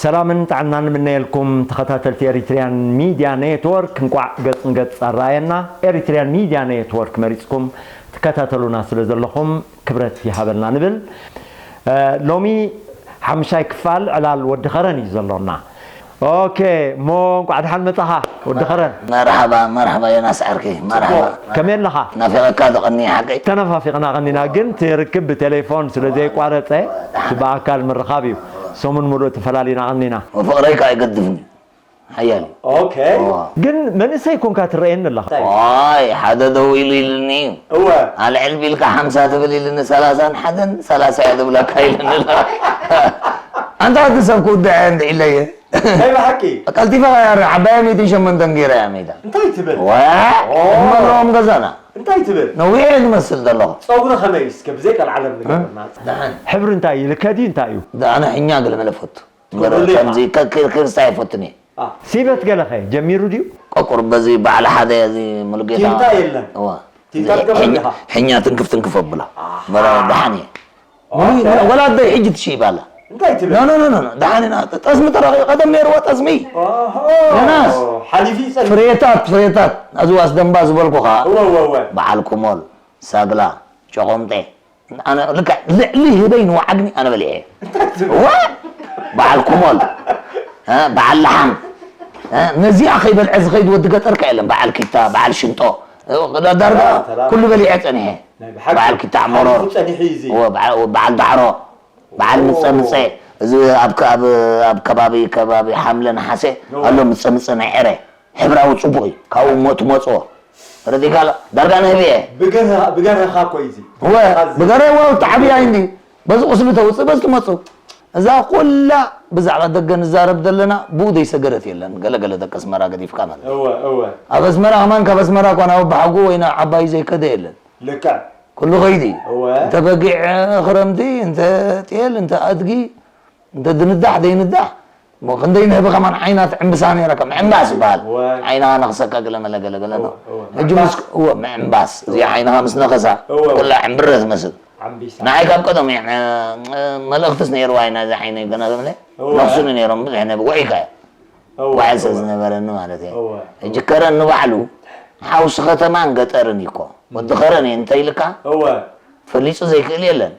ሰላምን ጥዕናን ንምነየልኩም ተኸታተልቲ ኤሪትሪያን ሚድያ ኔትወርክ፣ እንቋዕ ገጽ ንገጽ ኣረኣየና። ኤሪትሪያን ሚድያ ኔትወርክ መሪጽኩም ትከታተሉና ስለ ዘለኹም ክብረት ይሃበልና ንብል። እ፣ ሎሚ ሓሙሻይ ክፋል ዕላል ወዲ ኸረን እዩ ዘሎና። ኦኬ፣ እሞ እንቋዕ ደሓን መጻኻ ወዲ ኸረን። መርሓባ፣ መርሓባ ዮናስ ዓርከይ፣ መርሓባ። ጽቡቕ፣ ከመይ ኣለኻ? ናፊቐካ ዶ ቀኒ ሓቀይ? ተነፋፊቕና ቀኒና፣ ግን እቲ ርክብ ብቴሌፎን ስለ ዘይቋረጸ፣ እቲ ብኣካል ምርኻብ እዩ። ሰሙን ምሉእ ተፈላሊና ቀኒና። ወፍቕረይ ከኣ ኣይገድፍን እዩ። ሓያል እዩ። ኦኬ። እዋ። ግን መንእሰይ ኮንካ ትረኣየኒ ኣለኻ። እንታይ? ዋይ፣ ሓደ ደው ኢሉ ኢሉኒ እዩ። እወ። ኣልዕል ቢልካ ሓምሳ ትብል ኢሉኒ፣ ሰላሳን ሓደን፣ ሰላሳ እየ ዝብለካ ኢሉኒ ኣሎ። ኣንታ እቲ ሰብ ክውድዐ እንድዒለየ። ናይ ብሓቂ? ቀልጢፈ ኸያር፣ ዓባያ ሚእትን ሸሞንተን ገይረ እያ ሜዳ። እንታይ ትብል? ዋ፣ ኦ። እመርኦም ገዛና። እንታይ ትብል? ነዊሕ እየ ዝመስል ዘለኹ። ጸጉሪ ከመይ እስከ ብዘይ ቀልዓለም ንገረና። ደሓን። ሕብሪ እንታይ እዩ? ልከ ድዩ እንታይ እዩ? ኣነ ሕኛ ገለመለ ፈቱ። እምበር ትገብረሉ ኢኻ። ከምዚ ከ-፣ ክር-፣ ክርሳ ኣይፈቱን እየ። አ። ሲበት ገለኸ ጀሚሩ ድዩ? ቆቁር በዚ በዓል ሓደ እዚ ሙሉጌታ። ቲንታ የለን። እዋ። ቲንታ እዚ ትገብር ሕኝ-፣ ኢኻ? ሕኛ ትንክፍ ትንክፍ ኣብላ። ኣሃ። መራ ደሓን እየ። ኦኬ። ወላ ኣደይ ሕጂ ትሽይብ ኣላ። እንታይ ትብል? ኖ፣ ኖ፣ ኖ፣ ኖ፣ ኖ። ደሓን ኢና። ጠስሚ ተረኺቡ ቀደም ነይርዎ ጠስሚ። ኦሆ። ዮናስ። ሓሊፉ ይጸንሕ። ፍሬታት፣ ፍሬታት። እዚ ዋስ ደንባ ዝበልኩኻ። እወ፣ እወ፣ እወ። በዓል ኩሞል፣ ሳግላ፣ ጨቖምጤ። ኣነ ልክዕ ልዕሊ ህበይ ንወዓግኒ ኣነ በሊዐ። እንታይ ትብል? እወ። በዓል ኩሞል። እ፣ በዓል ለሓም። እ፣ ነዚኣ ከይበልዐ ዝኸይድ ወዲ ገጠር ከ የለን። በዓል ኪታ፣ በዓል ሽንጦ። እ፣ ዳርጋ ተራ፣ ተራ። ኩሉ በሊዐ ጸኒሐ። ናይ ብሓቂ በዓል ኪታ ሞሮር። ሓሊፉ ጸኒሑ እዩ እዚ። እወ፣ በዓ-፣ በዓል ዳዕሮ። በዓል ኦ። ምጸ ምጸ። እዚ ኣብ ከ-፣ ኣብ፣ ኣብ ከባቢ፣ ከባቢ ሓምለ ነሓሰ እወ። ኣሎ ምጸ ምጸ ናይ ዕረ። ሕብራዊ ጽቡቕ እዩ። ካብኡ እሞ ትመጽኦ። ረዲካ ኣሎ። ዳርጋ ንህቢ እየ። ብገርህ-፣ ብገርህኻ እኮ እዩ እዚ። እወ፣ ብገርህ እወ፣ ተዓብያ እንዲ። በዚ ቁስሊ ተውጽእ፣ በዚ ትመጽእ። እዛ ኩላ ብዛዕባ ደገ ንዛረብ ዘለና፣ ብኡ ዘይሰገረት የለን። ገለ ገለ ደቂ ኣስመራ ገዲፍካ ማለት እዩ። እወ፣ እወ። ኣብ ኣስመራ ከማን ካብ ኣስመራ እኳ ናብ ኣባሓጎ ወይ ናብ ዓባዩ ዘይከደ የለን። ልክዕ። ኩሉ ኸይዲ። እወ። እንተ በጊዕ ክረምቲ፣ እንተ ጤል፣ እንተ ኣድጊ፣ እንተ ድንዳሕ ዘይንዳሕ፣ እሞ ክንደይ ንህቢ ከማን ዓይና ትዕምብሳ ነይራ፣ ከም ምዕምባስ ይበሃል። እወ። ዓይና ነኽሰካ ገለ መለ ገለ ገለ ነው። እወ፣ እወ። ሕጂ ምስ፣ ምዕምባስ። እወ፣ ምዕምባስ። እዚኣ ዓይንኻ ምስ ነኸሳ፣ እወ። ኩላ ዕምብረ ትመስል። ዓምቢሳ። ንዓይ ካብ ቀደም እየ፣ እ፣ መልእኽትስ ነይርዋ ኢና፣ እዚ ዓይነይ ገና ዝብለ። እወ። ነኽሱኒ ነይሮም፣ ብዙሕ ነቢ ውዒካ እየ። እወ፣ ውዓል ስለ እወ። ዝነበረኒ ማለት እየ። እወ። ሕጂ ከረን ንባዕሉ፣ ሓውሲ ከተማን ገጠርን እዩ እኮ። ወዲ ከረን እየ እንተ ኢልካ፣ እወ። ፈሊጹ ዘይክእል የለን።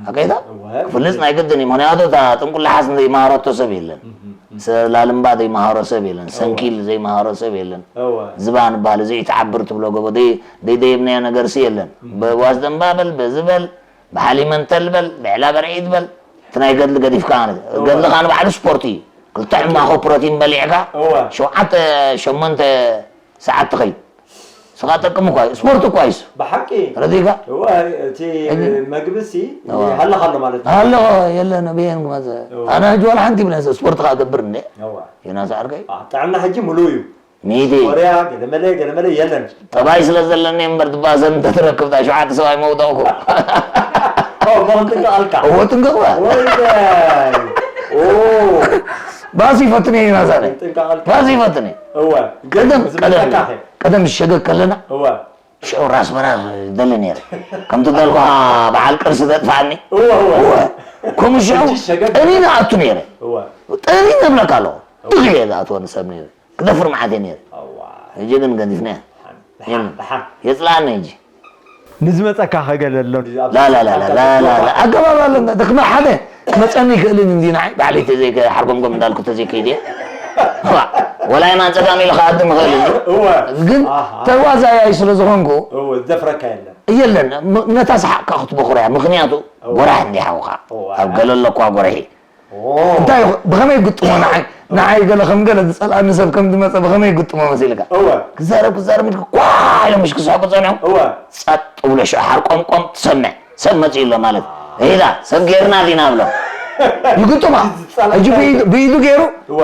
ኣቀይታ? እወ። ክፍልጽ ናይ ግድን እዩ። ምኽንያቱ እታ ጥንቁላሓስ ዘይመሃረቶ ሰብ የለን። እህ፣ እህ። ሰ-፣ ላልምባ ዘይመሃሮ ሰብ የለን። እወ። ሰንኪል ዘይመሃሮ ሰብ የለን። እወ። ዝባን በሃል፣ እዚ ይትዓብር ትብሎ ጎቦ፣ ደይ-፣ ደይደየብናዮ ነገርሲ የለን። እህ። ብዋስ ደንባ በል፣ በዚ በል፣ ብሓሊመንተል በል፣ ብዕላ በርዒድ በል፣ እቲ ናይ ገድሊ ገዲፍካ ማለት እዩ። እወ። ገድልኻ ንባዕሉ ስፖርት እዩ። ክልተ ዕማኾ ፕሮቲን በሊዕካ፣ እወ። ሸውዓተ፣ ሸሞንተ ሰዓት ትኸይድ። ስኻ ጠቅም እኳ እዩ፣ ስፖርት እኳ እዩ። ብሓቂ። ረዲእካ? እወ፣ እቲ እህ። መግብሲ እወ። ይሃልኽ ኣሎ ማለት እዩ። ሃሎ፣ የለን፣ ብየን ክመጽእ። እወ። ኣነ ሕጂ ዋላ ሓንቲ ይብለን፣ ስፖርት ከኣ ገብር እንዴ? እወ። ዮናስ ዓርከይ? አ፣ ጥዕና ሕጂ ምሉእ እዩ። ሚእቲ። ኮርያ፣ ገለመለ፣ ገለመለ የለን። ጠባይ ስለ ዘለኒ እምበር፣ ትባሰል እንተትረክብ፣ እታ ሸውዓተ ሰብኣይ መውደቕኩ። ኦ፣ እሞ ክንጥንቀቐልካ። እወ፣ ጥንቀቕ በል። ወይ ዳይ። ኦ። ባስ ይፈትን እየ፣ ዮናስ ዓርከይ። ጥንቀቐልካ። ባስ ይፈትን እየ። እወ። ቀደም፣ ዝመጸካ ቀደም፣ ኸ? ቀደም ዝሸገግ ከለና፣ እወ። ሽዑ ራስ በራ ይደሊ ነይረ። ከምቲ ደልኩኻ በዓል ቅርሲ ዘጥፍኣኒ። እወ፣ እወ። እወ። ከምኡ ሽዑ ሕጂ ሸገግ ጠኒነ ኣቱ ነይረ። እወ። ጠኒነ እብለካ ኣለኹ። እወ። ትኽ እየ ዝኣትወኒ ሰብ ነይረ። ክደፍር መዓት እየ ነይረ። እዋ። ሕጂ ግን ገዲፍናዮ። ደሓን፣ የለን። ደሓን። የጽልኣኒ ሕጂ። ንዝመጸካ ከገለ ኣሎ። ላ፣ ላ፣ ላ፣ ላ፣ ላ፣ ላ፣ ላ። ኣገባብ ኣሎ። እንዳ-፣ ደክመ ሓደ ክመጸኒ ይክእልን እንዲ ንዓይ ባዕለይ ተዘይከ-፣ ሓርጎምጎም እንዳልኩ ተዘይከይደ። ዋ፣ ወላ የማን ጸጋም ኢለ ክኣድም ይኽእል እንዲ። እወ። ግን ኣሃ። ተዋዛያይ ስለ ዝኾንኩ እወ፣ ዝደፍረካ የለን። የለን። ም-፣ ነታ ሰሓቕካ ክትበኹራ እያ። ምኽንያቱ እወ። ጎራሕ እንዲ ሓውኻ። እወ። ኣብ ገለ ኣለኳ ጎርሒ። ኦ። እንታይ ይኹ-፣ ብኸመይ ይግጥሞ ንዓይ? ንዓይ ገለ ከም ገለ ዝጸልኣኒ ሰብ ከም ዝመጸ ብኸመይ ይግጥሞ መሲልካ? እወ። ክዛረብ፣ ክዛረብ ኢልካ ኳ ኢሎም ምሽ ክስሕቁ ጸንሑ። እወ። ጸጥ ብሎ ሽዑ ሓርቆምቆም ትሰምዕ። ሰብ መጺኡ ኣሎ ማለት። ሄዳ፣ ሰብ ጌርና ዲና ብሎ። ይግጥማ። ዝጸልኣካ ሕጂ ብኢዱ፣ ብኢዱ ገይሩ እወ።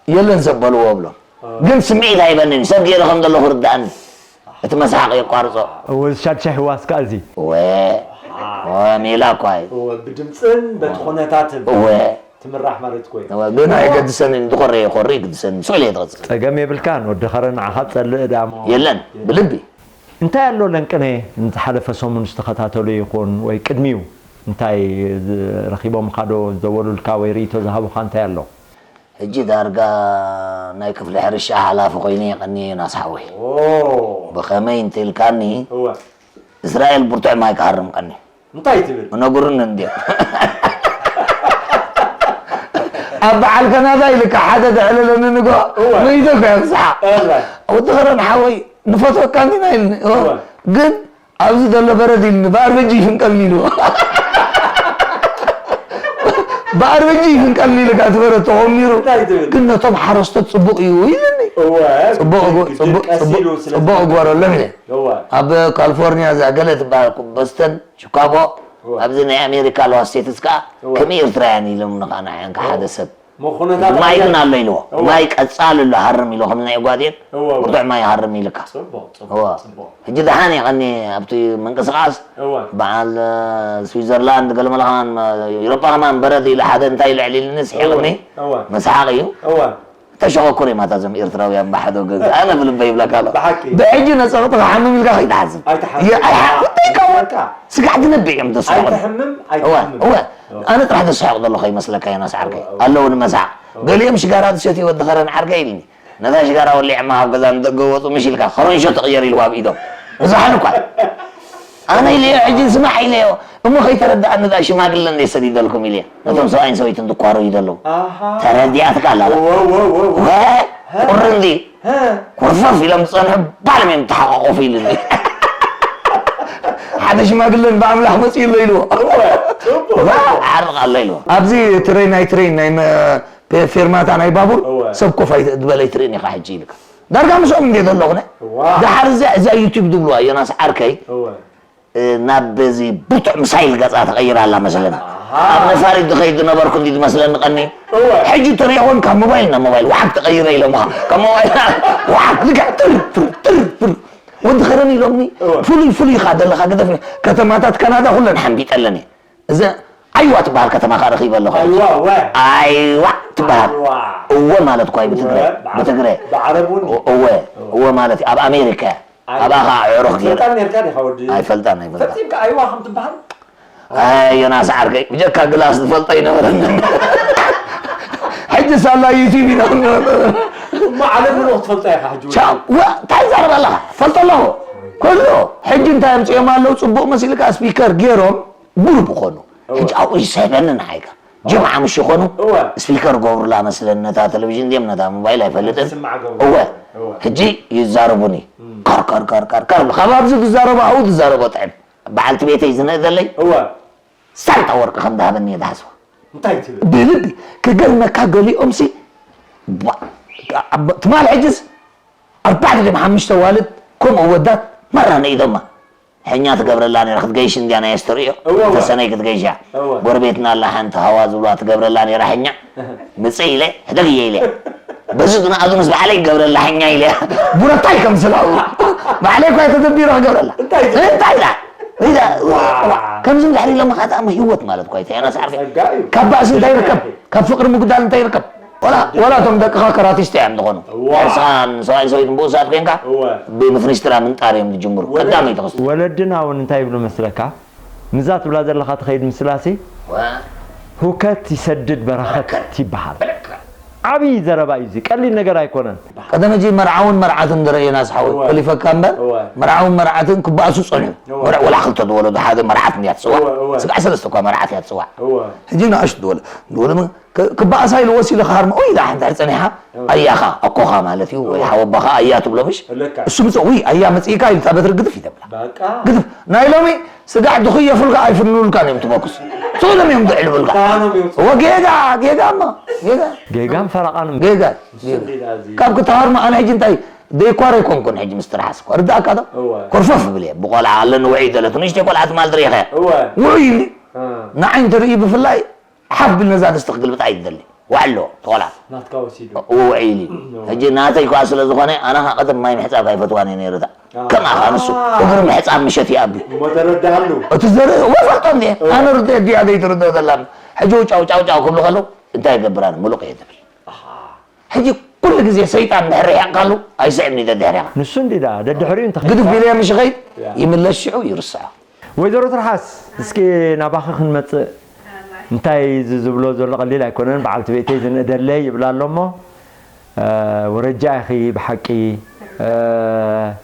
የለን ሰብ በልዎ ብሎ። እወ። ግን ስምዒት ኣይበንን እዩ። ሰብ ገይሩ ከም ዘለኹ ርድኣኒ። እቲ መስሓቕ የቋርጾ። እወ፣ ሻድሻይ ህዋስ ከኣ እዚ። እወ። እወ፣ ሜላ እኳ እዩ። እወ፣ ብድምጽን በቲ ኩነታትን እወ። ትምራሕ ማለት እኮ እዩ። እወ፣ ግን ኣይገድሰንን፣ ዝኾረ ይኾሪ ይግድሰኒ። ስቕ ኢለ እየ ዝቐጽል። ጸገም የብልካን፣ ወዲ ኸረ ንዓኻ ትጸልእ ደኣ እሞ። የለን፣ ብልቢ። እንታይ ኣሎ ለንቅነ ንዝሓለፈ ሰሙን ዝተኸታተሎ ይኹን ወይ ቅድሚኡ? እንታይ ዝ- ረኺቦምኻ ዶ? ዝደወሉልካ ወይ ርእይቶ ዝሃቡኻ እንታይ ኣሎ? ሕጂ ዳርጋ ናይ ክፍሊ ሕርሻ ሓላፊ ኮይነ የቐንየ ዮናስ ሓወይ። ብኸመይ እንተኢልካኒ፣ እስራኤል ብርቱዕ ማይ ክሃርም ቀኒ እንታይ ትብል? እነጉርን እንዲ ኣብ በዓል ካናዳ ኢልካ ሓደ ዘዕለለኒ ንጎ መይተ እኮ የብዝሓ። ወዲ ኸረን ሓወይ ንፈትወካ እንዲና ኢልኒ። ግን ኣብዚ ዘሎ በረድ ኢልኒ ብኣርበጂ ይፍንቀልኒ ኢልዎ። ብኣርበጂ ይፍንቀልኒ ኢልካ እቲ በረድ ተኾሚሩ። ግን ነቶም ሓረስቶት ፅቡቕ እዩ ኢልኒ። ፅቡቕ እግበረሎም ኢለ። ኣብ ካሊፎርኒያ እዛ ገለ ትበሃል ቦስተን ቺካጎ ኣብዚ ናይ ኣሜሪካ ኣለዋ ስቴትስ ከዓ ከም ኤርትራውያን ኢሎም ንኻ ንዓን ሓደ ሰብ ማይ ግን ኣሎ ኢልዎ። ማይ ቀፃል ኣሎ ሃርም ኢልዎ ከም ናይ ጓዴን ብርቱዕ ማይ ሃርም ኢልካ። ሕጂ ደሓን የቐኒ ኣብቲ ምንቅስቃስ በዓል ስዊዘርላንድ ገለመለ ከማን ኤሮጳ ከማን በረድ ኢሉ ሓደ እንታይ ልዕል ኢልኒ ስሒቕኒ። መስሓቕ እዩ። ተሸኸኩር እዮም ኣታ እዞም ኤርትራውያን ብሓደ ወገን ኣነ ብልበይ ይብለካ ኣሎ። ብሕጂ ነፀቕጥኻ ሓምም ኢልካ ከይትሓዝን። ኣይትሓዝን። የ- ኣይሓ- እንታይ ይከውን? በቃ። ስጋዕ ትነብዕ እዮም ተስሕቑ። ኣይትሕምም፣ እወ፣ ኣይትሕምም። እወ። ኣነ ጥራሕ ተስሕቕ ዘለኹ ይመስለካ ዮናስ ዓርከይ። ኣለዉ ንመሳቕ። ገሊኦም ሽጋራ ዝሰትዩ ወዲ ኸረን ዓርከይ ኢልኒ። ነታ ሽጋራ ወሊዐማ ካብ ገዛ ንደገ ወፁ ምሽ ኢልካ ኸረንሾ ትቕየር ኢልዋ ኣብ ኢዶም። ብዝሓን እኳ። ኣነ ኢለዮ ሕጂ ስማዕ ኢለዮ እሞ ከይተረዳእኒ ዳ ሽማግለ እንደ ሰዲደልኩም ኢለዮ ነቶም ሰብኣይን ሰበይትን ትኳረዩ ዘለዉ ተረዲኣትካ ኣላ ቁርንዲ ኩርፈፍ ኢሎም ዝፀንሑ ባሎም እዮም ተሓቋቆፉ ኢሉኒ ሓደ ሽማግለን ብኣምላኽ መፅኡ ኣሎ ኢልዎ ዓርቕ ኣሎ ኢልዎ ኣብዚ ትሬን ናይ ትሬን ናይ ፌርማታ ናይ ባቡር ሰብ ኮፍ ዝበለ ኣይትርእን ኢኻ ሕጂ ኢልካ ዳርጋ ምስኦም እንዴ ዘለኹነ ደሓር እዚኣ እዚኣ ዩቱብ ድብልዋ ዮናስ ዓርከይ ናብ በዚ ብርቱዕ ምሳይል ገጻ ተቐይራ ኣላ መስለኒ ኣብ ነፋሪት ዝኸይድ ዝነበርኩ እንዲ ዝመስለኒ ቀኒ ሕጂ ተሪእኹን ካብ ሞባይል ናብ ሞባይል ዋሓግ ተቐይረ ኢሎምኻ ካብ ሞባይል ዋሓግ ልክዕ ትር ትር ትር ትር ወዲ ኸረን ኢሎምኒ ፍሉይ ፍሉይ ኢኻ ዘለኻ ግደፍ ከተማታት ካናዳ ኩለን ሓንቢጠለኒ እዘ ዓይዋ ትበሃል ከተማ ከዓ ረኺበ ኣለኹ ኣይዋ ትበሃል እወ ማለት እኳ ብትግረ ብትግረ እወ እወ ማለት እዩ ኣብ ኣሜሪካ ኣብኣ ከዓ ዕሩኽ ገይረ ኣይፈልጣን ኣይፈልጣን ዮናስ ዓርከይ ብጀካ ግላስ ዝፈልጦ ይነበረኒ ሕጂ ሳላ ዩቲብ ኢና እሞ ዓለም ምሉእ ክትፈልጣ ኢኻ ሕጂ እንታይ ዛረብ ኣለኻ ፈልጦ ኣለኹ ኩሉ ሕጂ እንታይ ኣምፅኦም ኣለዉ ፅቡቕ መሲልካ ስፒከር ገይሮም ግሩፕ ኾኑ ሕጂ ኣብኡ ይስሕበኒ ንዓይካ ጅምዓ ምሽ ኾኑ ስፒከር ገብሩላ መስለን ነታ ቴሌቪዥን ድም ነታ ሞባይል ኣይፈልጥን እወ ሕጂ ይዛረቡኒ ካር ካር ካር ካር ካር ካብ ኣብዚ ዝዛረቡ ኣብኡ ዝዛረቦ ጥዕም በዓልቲ ቤተይ ዝንእደለይ ሳልጣ ወርቂ ከም ዝሃበኒ እየ ዝሓስቦ ብልቢ ክገርመካ ገሊኦምሲ ትማል ሕጅስ ኣርባዕተ ድም ሓሙሽተ ዋልድ ከምኡ ወዳት ማራ ነኢዶማ ሕኛ ትገብረላ ነራ ክትገይሽ እንድያ ናይ ኣስተርእዮ ተሰነይ ክትገይሻ ጎረቤትና ኣላ ሓንቲ ሃዋ ዝብሏ ትገብረላ ነራ ሕኛ ምፅእ ኢለ ሕደግ እየ ኢለ በዚ ዝነኣዱ ምስ ባዕለይ ክገብረላ ሕኛ ኢለ ቡረታይ ከምስላ ባዕለይ እኳ ተደቢረ ክገብረላ እንታይ ኢላ ከምዚ እንድሕር ኢሎምኻ ጣዕሚ ህይወት ማለት እኳ ይተያና ሳዕርፊ ካብ ባእሲ እንታይ ይርከብ ካብ ፍቅሪ ምጉዳል እንታይ ይርከብ ወላ ወላ እቶም ደቅኻ ከራቲስት እዮም ዝኾኑ ሕርሳን ሰብኣይ ሰበይትን ብኡሳት ኮንካ ብምፍኒስትራ ምንጣር እዮም ዝጅምሩ ቀዳመይቲ ክስቱ ወለድና እውን እንታይ ይብሉ መስለካ ምዛ ትብላ ዘለኻ ትኸይድ ምስላሲ ሁከት ይሰድድ በረኸት ይበሃል ዓብዪ ዘረባ እዩ እዚ ቀሊል ነገር ኣይኮነን ቀደም ሕጂ መርዓውን መርዓትን ዝረእየና ዝሓወ ኮሊፈካ እምበር መርዓውን መርዓትን ክበኣሱ ጸንሑ ወላ ክልተ ዝወለዱ ሓደ መርዓት እንድያ ትፅዋዕ ስጋዕ ሰለስተ እኳ መርዓት እያ ትፅዋዕ ሕጂ ንኣሽቱ ዝወለ ዝወለ ክበኣሳ ኢሉ ወሲሉ ክሃርሞ ወይ ኢላ ሓንቲ ሕር ፀኒሓ ኣያኻ ኣኮኻ ማለት እዩ ወይ ሓወባኻ ኣያ ትብሎ ምሽ እሱ ምፅ ወይ ኣያ መፅኢካ ኢሉ እታ በትሪ ግድፍ ይተብላ ግድፍ ናይ ሎሚ ስጋዕ ድኹየፉልካ ኣይፍንኑልካን እዮም ትበኩስ ስእሎም እዮም ዝዕልቡልካ ወጌጋ ጌጋ እማ ጌጋ ጌጋን ፈረቓን ጌጋ ካብ ክትሃርሞ ኣነ ሕጂ እንታይ ደይኳር ኣይኮንኩን ሕጂ ምስ ትርሓስ እኮ ርዳእካ ዶ ኮርፈፍ ብል እየ ብቆልዓ ኣለኒ ውዑይ ዘለቱ ንእሽተይ ቆልዓ ትማል ትሪኢኸ ውዑይ ኢሉ ንዓይ እንተርኢ ብፍላይ ሓፍ ብል ነዛ ድስቲ ክግልብጣ ኣይትደሊ ዋዕሎ ተቆላ ናትካ ወሲዱ ውዒሉ ሕጂ ናተይ ከኣ ስለ ዝኾነ ኣነ ከኣ ቀደም ማይ ምሕጻብ ኣይፈትዋን እየ ነይርታ ከምኣ ከኣ ንሱ እግሪ ምሕጻብ ምሸት ይኣቢ እሞ ተረዳሃሉ እቲ ዘርኢ ወፈልጦ እንዴ ኣነ ርድኦ ድያ ዘይትርድኦ ዘላ ሕጂ ጫው ጫው ጫው ክብሉ ከለዉ እንታይ ይገብር ኣነ ሙሉቕ እየ ትብል ሕጂ ኩሉ ግዜ ሰይጣን ድሕሪ ሒቕካሉ ኣይስዕብን እዩ ደድሕሪኻ ንሱ እንዲ ደኣ ደድሕሪኡ እንተ ግድፍ ቢለ ምሽ ኸይድ ይምለስ ሽዑ ይርስዖ ወይዘሮ ትርሓስ፣ እስኪ ናባኺ ክንመጽእ። እንታይ እዚ ዝብሎ ዘሎ ቀሊል ኣይኮነን። በዓልቲ ቤተይ ዝንእደለይ ይብላ ኣሎ እሞ፣ እ፣ ወረጃ ኢኺ ብሓቂ፣ እ፣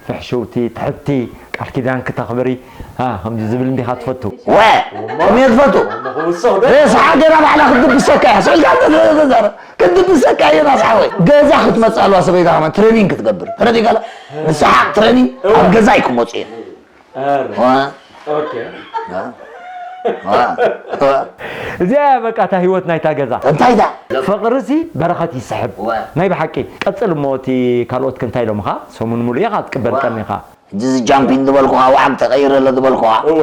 ፍሕሽውቲ፣ ትሕቲ፣ ቃል ኪዳንኪ ተኽብሪ፣ እ፣ ከምዚ ዝብል እንዲኻ ትፈቱ። ወ፣ ከመይ ትፈቱ? ርእስኻ ገና ባዕላ ክትድብሰካ እያ። ስቕ ኢልካ እንተ-፣ እንተ-፣ እንተ-፣ ክትድብሰካ እያ ናስሓወይ። ገዛ ክትመጽእ ኣለዋ ሰበይታ ከማን ትሬኒንግ ክትገብር። ተረዲእካ ኣላ? ንስሓቕ ትሬኒንግ ኣብ ገዛ ኣይክመጹ እየ። ኣረ። ዋ። ኦኬ። ዋ። ዋ። ዋ። እዚኣ እያ በቃ እታ ህይወት ናይታ ገዛ። እንታይ እታ? ፍቕርሲ በረኸት ይስሕብ። ዋ። ናይ ብሓቂ። ቀጽል እሞ እቲ ካልኦት ከ እንታይ ኢሎምኻ? ሰሙን ሙሉእ ኢኻ ክትቅበል ዋ። ቀኒኻ። ሕጂ እዚ ጃምፒን ዝበልኩኻ፣ ዋዓግ ተቐይረ ኣሎ ዝበልኩኻ። እወ።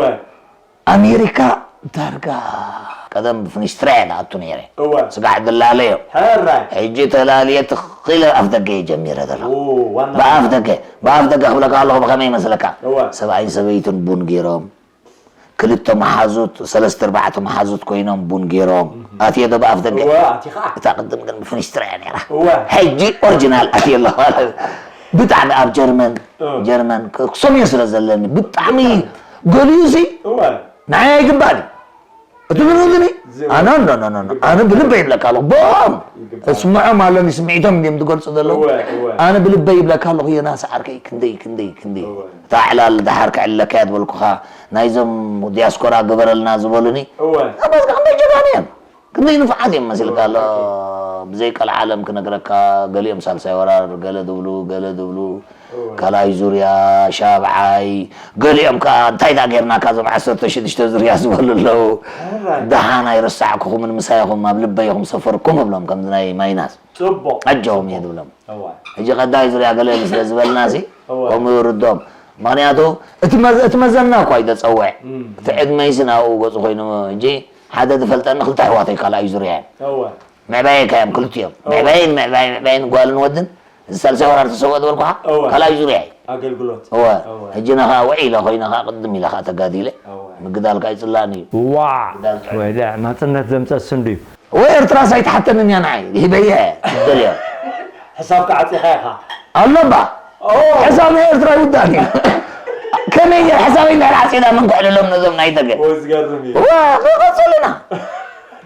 ኣሜሪካ ዳርጋ ቀደም ብፍንስትራ እየ ዝኣቱ ነይረ። እወ። ስጋዕ ድላለዮ። ሕራይ። ሕጂ ተላልየ ትኺለ ኣፍ ደገ እየ ጀሚረ ዘለኹ። ኦ፣ ዋና ብኣፍ ደገ፣ ብኣፍ ደገ ክብለካ ኣለኹ ብኸመይ ይመስለካ? እወ። ሰብኣይን ሰበይትን ቡን ገይሮም፣ ክልተ መሓዙት፣ ሰለስተ ኣርባዕተ መሓዙት ኮይኖም ቡን ገይሮም። ኣትየ ዶ ብኣፍ ደገ? እወ፣ ኣቲኻ። እታ ቅድም ግን ብፍንስትራ እያ ነይራ። እወ። ሕጂ ኦሪጂናል ኣትየ ኣለኹ። ብጣዕሚ ኣብ ጀርመን፣ እ። ጀርመን ክሰምዮ ስለ ዘለኒ ብጣዕሚ ገሊኡሲ እወ። ንዓይ ኣይግባእን እዩ። እቲ ብንኡ ግን ዝ-፣ ኣነ፣ ኖ፣ ኖ፣ ኖ፣ ኖ፣ ይግባእ። ኣነ ብልበይ ይብለካ ኣለኹ። ብኦም ይግባእ። እስምዖም ኣለኒ፣ ስምዒቶም እንድዮም ዝገልጹ ዘለዉ። እወ፣ እወ። ኣነ ብልበይ ይብለካ ኣለኹ፣ ዮናስ ዓርከይ፣ ክንደይ፣ ክንደይ፣ ክንደይ። እወ። እታ ዕላል ደሓር ክዕለካ እያ ዝበልኩኻ፣ ናይዞም ዲያስፖራ ግበረልና ዝበሉኒ። እወ። ኣባዝካ ክንደይ ጀጋኑ እዮም። ክንደይ ንፉዓት እዮም መሲልካ ኣሎ። እወ። ብዘይ ቀልዓለም ክነግረካ፣ ገሊኦም ሳልሳይ ወራር፣ ገለ ዝብሉ፣ ገለ ዝብሉ። እወ። ካልኣይ ዙርያ፣ ሻብዓይ፣ ገሊኦም ከኣ እንታይ ደኣ ጌርናካ እዞም ዓሰርተ ሽዱሽተ ዙርያ ዝበሉ ኣለዉ። ሕራይ። ደሓን ኣይረሳዕኩኹምን፣ ምሳይኹም ኣብ ልበይ ኢኹም ሰፈርኩም እብሎም፣ ከምዚ ናይ ማይናስ። ጽቡቕ። ኣጆኹም እየ ዝብሎም። እወ። ሕጂ ቀዳይ ዙርያ ገለ ስለ ዝበልናሲ፣ እወ። ከምኡ ይርድኦም። ምኽንያቱ እቲ መዘ-፣ እቲ መዘና እኳ እዩ ዘጸውዕ። እም። እቲ ዕድመይሲ ናብኡ ገጹ ኮይኑ፣ ሕጂ ሓደ ዝፈልጠኒ ክልተ ኣሕዋተይ ካልኣይ ዙርያ እዮም። እወ። ምዕባየካ እዮም ክልቲኦም። እወ። ምዕባየን ምዕባየ-፣ ምዕባየን ጓልን ወድን፣ እዚ ሳልሳይ ወራር ተሰውአ ዝበልኩኻ፣ እወ። ካልኣይ ዙርያ እዩ። ኣገልግሎት። እወ። እወ። ሕጂ ንኻ ውዒለ ኮይነ ኸኣ ቅድም ኢለ ኸኣ ተጋዲለ። እወ። ምግዳልካ ኣይጽላእን እዩ። ዋዕ! ምግዳል ጥዑም። ወይለ፣ ናጽነት ዘምጸእ እሱ እንድዩ። ወይ ኤርትራስ ኣይትሓተንን እያ ንዓይ፣ ሂበያ እየ፣ ትደልዮ። ሕሳብካ ዓጺኻ ኢኻ። ኣሎ እባ። ኦ። ሕሳብ ናይ ኤርትራ ይውዳእን እዩ። ከመይ እየ ሕሳበይ እንድሕር ዓጺና መን ክዕልሎም ነዞም ናይ ደገ? ኦ፣ ዝገርም እዩ። ዋ፣ ክቐጽሉና።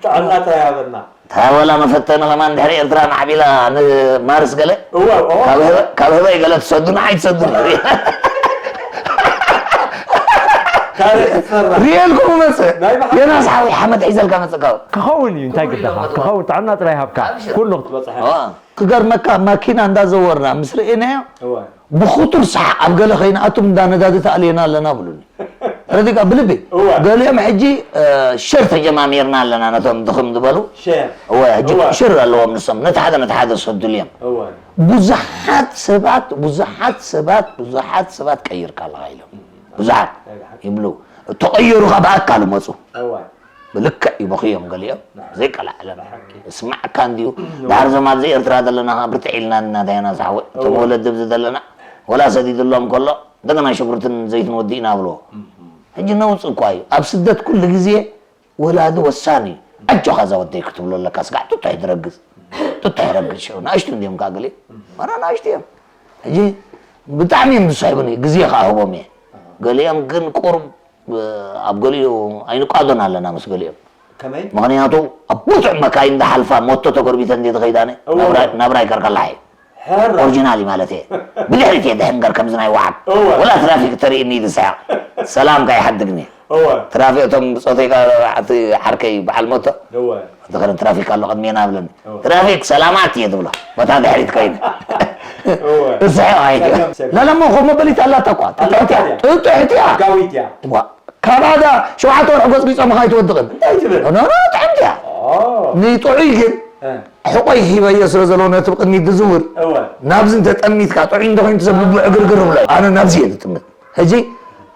ጥዕና ጥራይ ሃበና። እታ ዋላ መፈተኒ ከማን ድሕሪ ኤርትራ ማዕቢላ ንማርስ ገለ እወ፣ እወ። ካብ ህበ-፣ ካብ ህበይ ገለ ትሰዱ ንዓይ ትሰዱ። ካልእ ክትሰርሕ። ሪኤልኩም መጽእ። ናይ ብሓቂ። ዮናስ ሓወይ ሓመድ ሒዘልካ መጽእ ካብ። ክኸውን እዩ፣ እንታይ ግዳኻ? ክኸውን፣ ጥዕና ጥራይ ሃብካ። ኣብሽር። ኩሉ ክትበጽሕ። እዋ። ክገርመካ፣ ማኪና እንዳዘወርና ምስ ርኤናዮ፣ እወ። ብኽቱር ሰሓቕ ኣብ ገለ ኸይንኣቱም እንዳ ነዳዲ ተኣልየና ኣለና ብሉኒ። ረዲካ ብልቢ። እወ። ገሊኦም ሕጂ፣ እ፣ ሽር ተጀማሚርና ኣለና ነቶም ድኽም ዝበሉ። ሽር። እወ፣ ሕጂ እወ። ሽር ኣለዎም ንሶም። ነቲ ሓደ ነቲ ሓደ ዝሰዱሉ እዮም። እወ። ብዙሓት ሰባት፣ ብዙሓት ሰባት፣ ብዙሓት ሰባት ቀይርካ ኣለኻ ኢሎም። ብዙሓት ናይ ብሓቂ። ይብሉ። ተቐየሩ ኸኣ ብኣካል ይመጹ። እወ። ብልክዕ ይበኽዮም ገሊኦም፣ ንዓም። ዘይቀላዕለም። ብሓቂ። እስማዕካ እንድዩ። እወ። ድሓር እዞም ኣብዚ ኤርትራ ዘለና ኸኣ ብርትዕ ኢልና ንናታይና ዝሓወ-፣ እቶም እወ። ወለዲ ኣብዚ ዘለና፣ ወላ ሰዲድሎም ከሎ፣ እንደገና ሽጉርትን ዘይትን ወዲእና ኣብልዎ። እም። ሕጂ ነውጽ እኳ እዩ። ኣብ ስደት ኩሉ ግዜ ወላዲ ወሳኒ እዩ። ኣጆኻ እዛ ወደይ ክትብሎ ኣለካ። ስጋዕ ጥጡሕ ትረግጽ። ጥጡሕ ረግጽ ሽዑ። ንኣሽቱ እንድዮም ከኣ ገሊኦም። እም። ኣረ ንኣሽቱ እዮም። ሕጂ ብጣዕሚ እዮም ዝስሕቡኒ። ግዜ ከኣ ህቦም እየ። ኣሃ። ገሊኦም ግን ቁሩብ ኣብ ገሊኡ ኣይንቋዶን ኣለና ምስ ገሊኦም። ከመይ? ምኽንያቱ ኣብ ብርቱዕ መካይን ዝሓልፋ ሞቶ ተጎርቢተ እንዴ ትኸይድ ኣነ? እወ። ናብራ-፣ ናብራ ይከርከላሕ እየ። ሕራይ። ኦሪጂናል እዩ ማለት እየ። ብድሕሪት እየ ድሕንገር ከምዚ ናይ ወሓብ። እወ። ወላ ትራፊክ ተርእይኒ እዩ ዝስሕቕ። ሰላምካ ይሓድግኒ። እወ። ትራፊክ እቶም ብጾተይ ካ-፣ ዓቲ ዓርከይ በዓል ሞቶ። እወ። ድሕሪ ትራፊክ ኣሎ ቅድሜና ብለኒ። እወ። ትራፊክ ሰላማት እየ ዝብሎ። በታ ድሕሪት ከይነ። እወ። እስሕቕ ኣይት-፣ ሰላም፣ ሰላም። ላላ እሞ ኮሞ በሊት ኣላታ እኳ። ጥጥሕት እያ። ኣላታ እያ። ጥጥሕት እያ። ጋዊት እያ። ዋ፣ ካባዳ ሸውዓተ ወርሒ ጎጽጊጾምኻ ኣይትወድቕን። እንታይ ትብል? ኖ፣ ኖ፣ ጥዕምቲ እያ። ኦ። ንጥዑይ ግን እ። ሕቆይ ሂበዮ ስለ ዘለዎ ነቲ ብቅድሚት ዝዝውር። እወ። ናብዚ እንተጠሚትካ ጥዑይ እንተኾይኑ ሰብ ልቡ ዕግርግር ብሎ። ኣነ ናብዚ እየ ዝጥምት። ሕጂ፣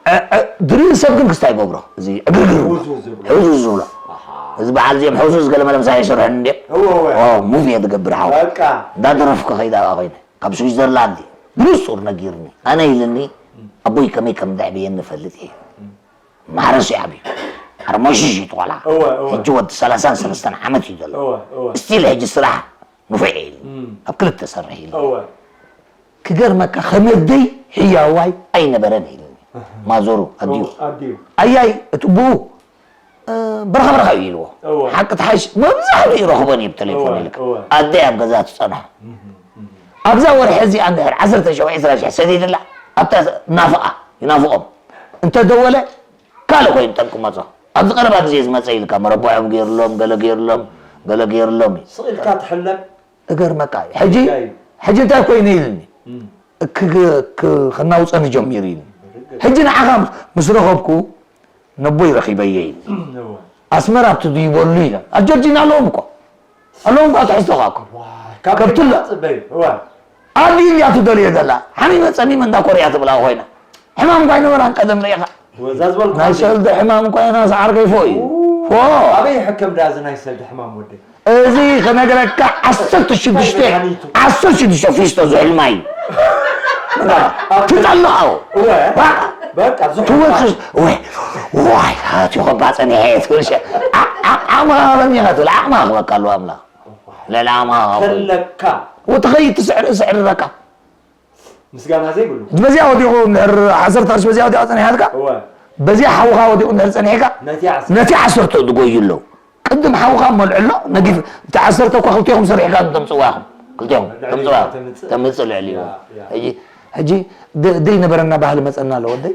እ፣ እ፣ ድርኢ ሰብ ግን ክስታይ ይገብሮ። እዚ ዕግርግር ብሎ። ሕውዝውዝ ዝብሎ። ሕውዝውዝ ዝብሎ። ኣሃ። እዚ በዓል እዚኦም ሕውዝውዝ ገለ መለ ምሳይ ኣይሰርሑን እንድዮም። እወ፣ እወ። ኦ፣ ሙቭ እየ ዝገብር ሓው። በቃ። እንዳደረፍኩ ከይድ ኣብኣ ኮይነ። ካብ ስዊዘርላንድ እዩ። ብንጹር ነጊርኒ። ኣነ ኢልኒ፣ ኣቦይ ከመይ ከም ዘዕበየኒ እፈልጥ እየ። ማሕረስ እዩ ዓብዩ። ኣርሞሽሽ እዩ እቲ ቆልዓ። እወ፣ እወ። ሕጂ ወዲ ሰላሳን ሰለስተን ዓመት እዩ ዘሎ። እወ፣ እወ። ስቲል ሕጂ ስራሕ ንፉዕ እየ ኢልኒ። እም። ኣብ ክልተ ሰርሕ ኢልኒ። እወ። ክገርመካ፣ ከመደይ ሕያዋይ ኣይነበረን ኢልኒ። ማዞሩ ኣዲኡ ኣያይ እቲ ብኡ በረኻ በረኻ እዩ ኢልዎ። ሓቂ ትሓይሽ መብዛሕትኡ ይረኽቦን እዩ ብቴሌፎን ኢልካ ኣደይ ኣብ ገዛ ትፀንሖ። ኣብዛ ወርሒ እዚኣ እንድሕር ዓሰርተ ሺሕ ወይ ዕስራ ሺሕ ሰዲድላ ኣብታ ናፍቓ ይናፍቖም እንተደወለ ካልእ ኮይኑ ጠንቂ መጾ። ኣብዚ ቀረባ ግዜ ዝመጸ ኢልካ መረቦዖም ገይርሎም ገለ ገይርሎም ገለ ገይርሎም እዩ። ስቕ ኢልካ ትሕለብ። እገርመካ እዩ። ሕጂ ሕጂ እንታይ ኮይኑ ኢልኒ ክናውፀኒ ጀሚሩ ኢልኒ። ሕጂ ንዓኻ ምስ ረኸብኩ ነቦይ ረኺበዮ ኢልኒ። ኣስመራ ኣብቲ ድይበሉ ኢለ ኣጆርጂና ኣለዎም እኮ ኣለዎም እኮ ትሕዝቶኻ እኮ ከብትሎ ኣዲ እንዲያ ትደልዮ ዘላ ሓሚመ ፀሚመ እንዳ ኮርያ ትብላ ኮይና ሕማም እኳ ኣይነበራን ቀደም ርኢኻ ናይ ሰልዲ ሕማም እኳ ኢና ሰዓር ከይፎ እዩ ፎ ኣበይ ይሕከም ዳ እዚ ናይ ሰልዲ ሕማም ወደይ እዚ ክነግረካ ዓሰርተ ሽዱሽተ ዓሰርተ ሽዱሽተ ፊስቶ ዝሕልማ እዩ ትጠልዖ ትወስስ ወይ ዋይ ሃትዩ ከባ ፀኒሐ እየ ትብል ዓቕማ ሃበኒ ኢኻ ትብል ዓቕማ ክበካ ኣለዎ ኣምላኽ ለላ ኣማ ከለካ ወትኸይድ ትስዕር እስዕር ረካ ምስጋና ዘይብሉ በዚያ ወዲቑ እንድሕር ዓሰርተ ቅርሺ በዚያ ወዲቑ ጸኒሓትካ እወ በዚያ ሓውኻ ወዲቑ እንድሕር ጸኒሕካ ነቲ ዓሰርተ ነቲ ዓሰርተ ዝጎዩ ኣለዉ ቅድም ሓውኻ መልዕሎ ነጊፍ እቲ ዓሰርተ እኳ ክልቲኹም ሰሪሕካ ተምጽዋ ኢኹም ክልቲኹም ተምጽዋ ተምጽእ ልዕሊ ሕጂ ሕጂ ዘይነበረና ባህሊ መጸና ኣሎ ወደይ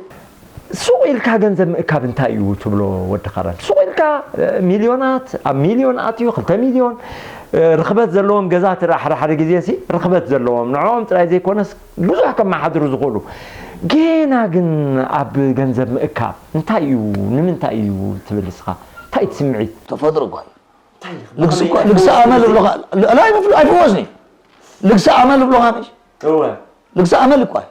ሱቕ ኢልካ ገንዘብ ምእካብ እንታይ እዩ ትብሎ ወዲ ኸረን? ሱቕ ኢልካ ሚልዮናት ኣብ ሚልዮን ኣትዩ ክልተ ሚልዮን ርኽበት ዘለዎም ገዛት ሓደ ሓደ ግዜ ሲ ርኽበት ዘለዎም ንዕኦም ጥራይ ዘይኮነስ ብዙሕ ከመሓድሩ ዝኽእሉ ጌና ግን ኣብ ገንዘብ ምእካብ እንታይ እዩ ንምንታይ እዩ ትብል እስኻ እንታይ እቲ ስምዒት? ተፈጥሮ እኳ እዩ ልግሲ እኳ ልግሲ ኣመል እብሎኻ ኣይፍወስኒ ልግሲ ኣመል እብሎኻ ምሽ እወ ልግሲ ኣመል እኳ እዩ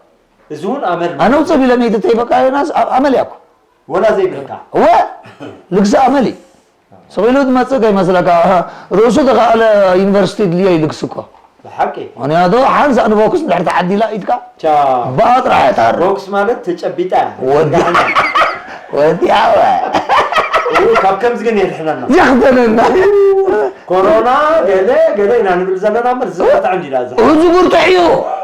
እዚ እውን ኣመል ኣነ ውፅእ ቢለ መይተተይ በቃ ዮናስ ኣመል ያኩ ወላ ዘይብልካ እወ ልግሲ ኣመል እዩ ስቕ ኢሉ ትመፅእ ከይመስለካ ርእሱ ተኸኣለ ዩኒቨርሲቲ ድልዮ እዩ ልግሲ እኮ ብሓቂ ምክንያቱ ሓንሳእ ንቦክስ እንድሕር ተዓዲላ ኢድካ ቻው ብኣ ጥራሕ እያ ትሃርም ቦክስ ማለት ተጨቢጣ እያ ወዲ ወዲ ኣወ ካብ ከምዚ ግን የድሕነና ዘኽተነና ኮሮና ገለ ገለ ኢና ንብል ዘለና እምበር ዝመርትዐ እንዲዳ እዚ እዚ ብርቱዕ እዩ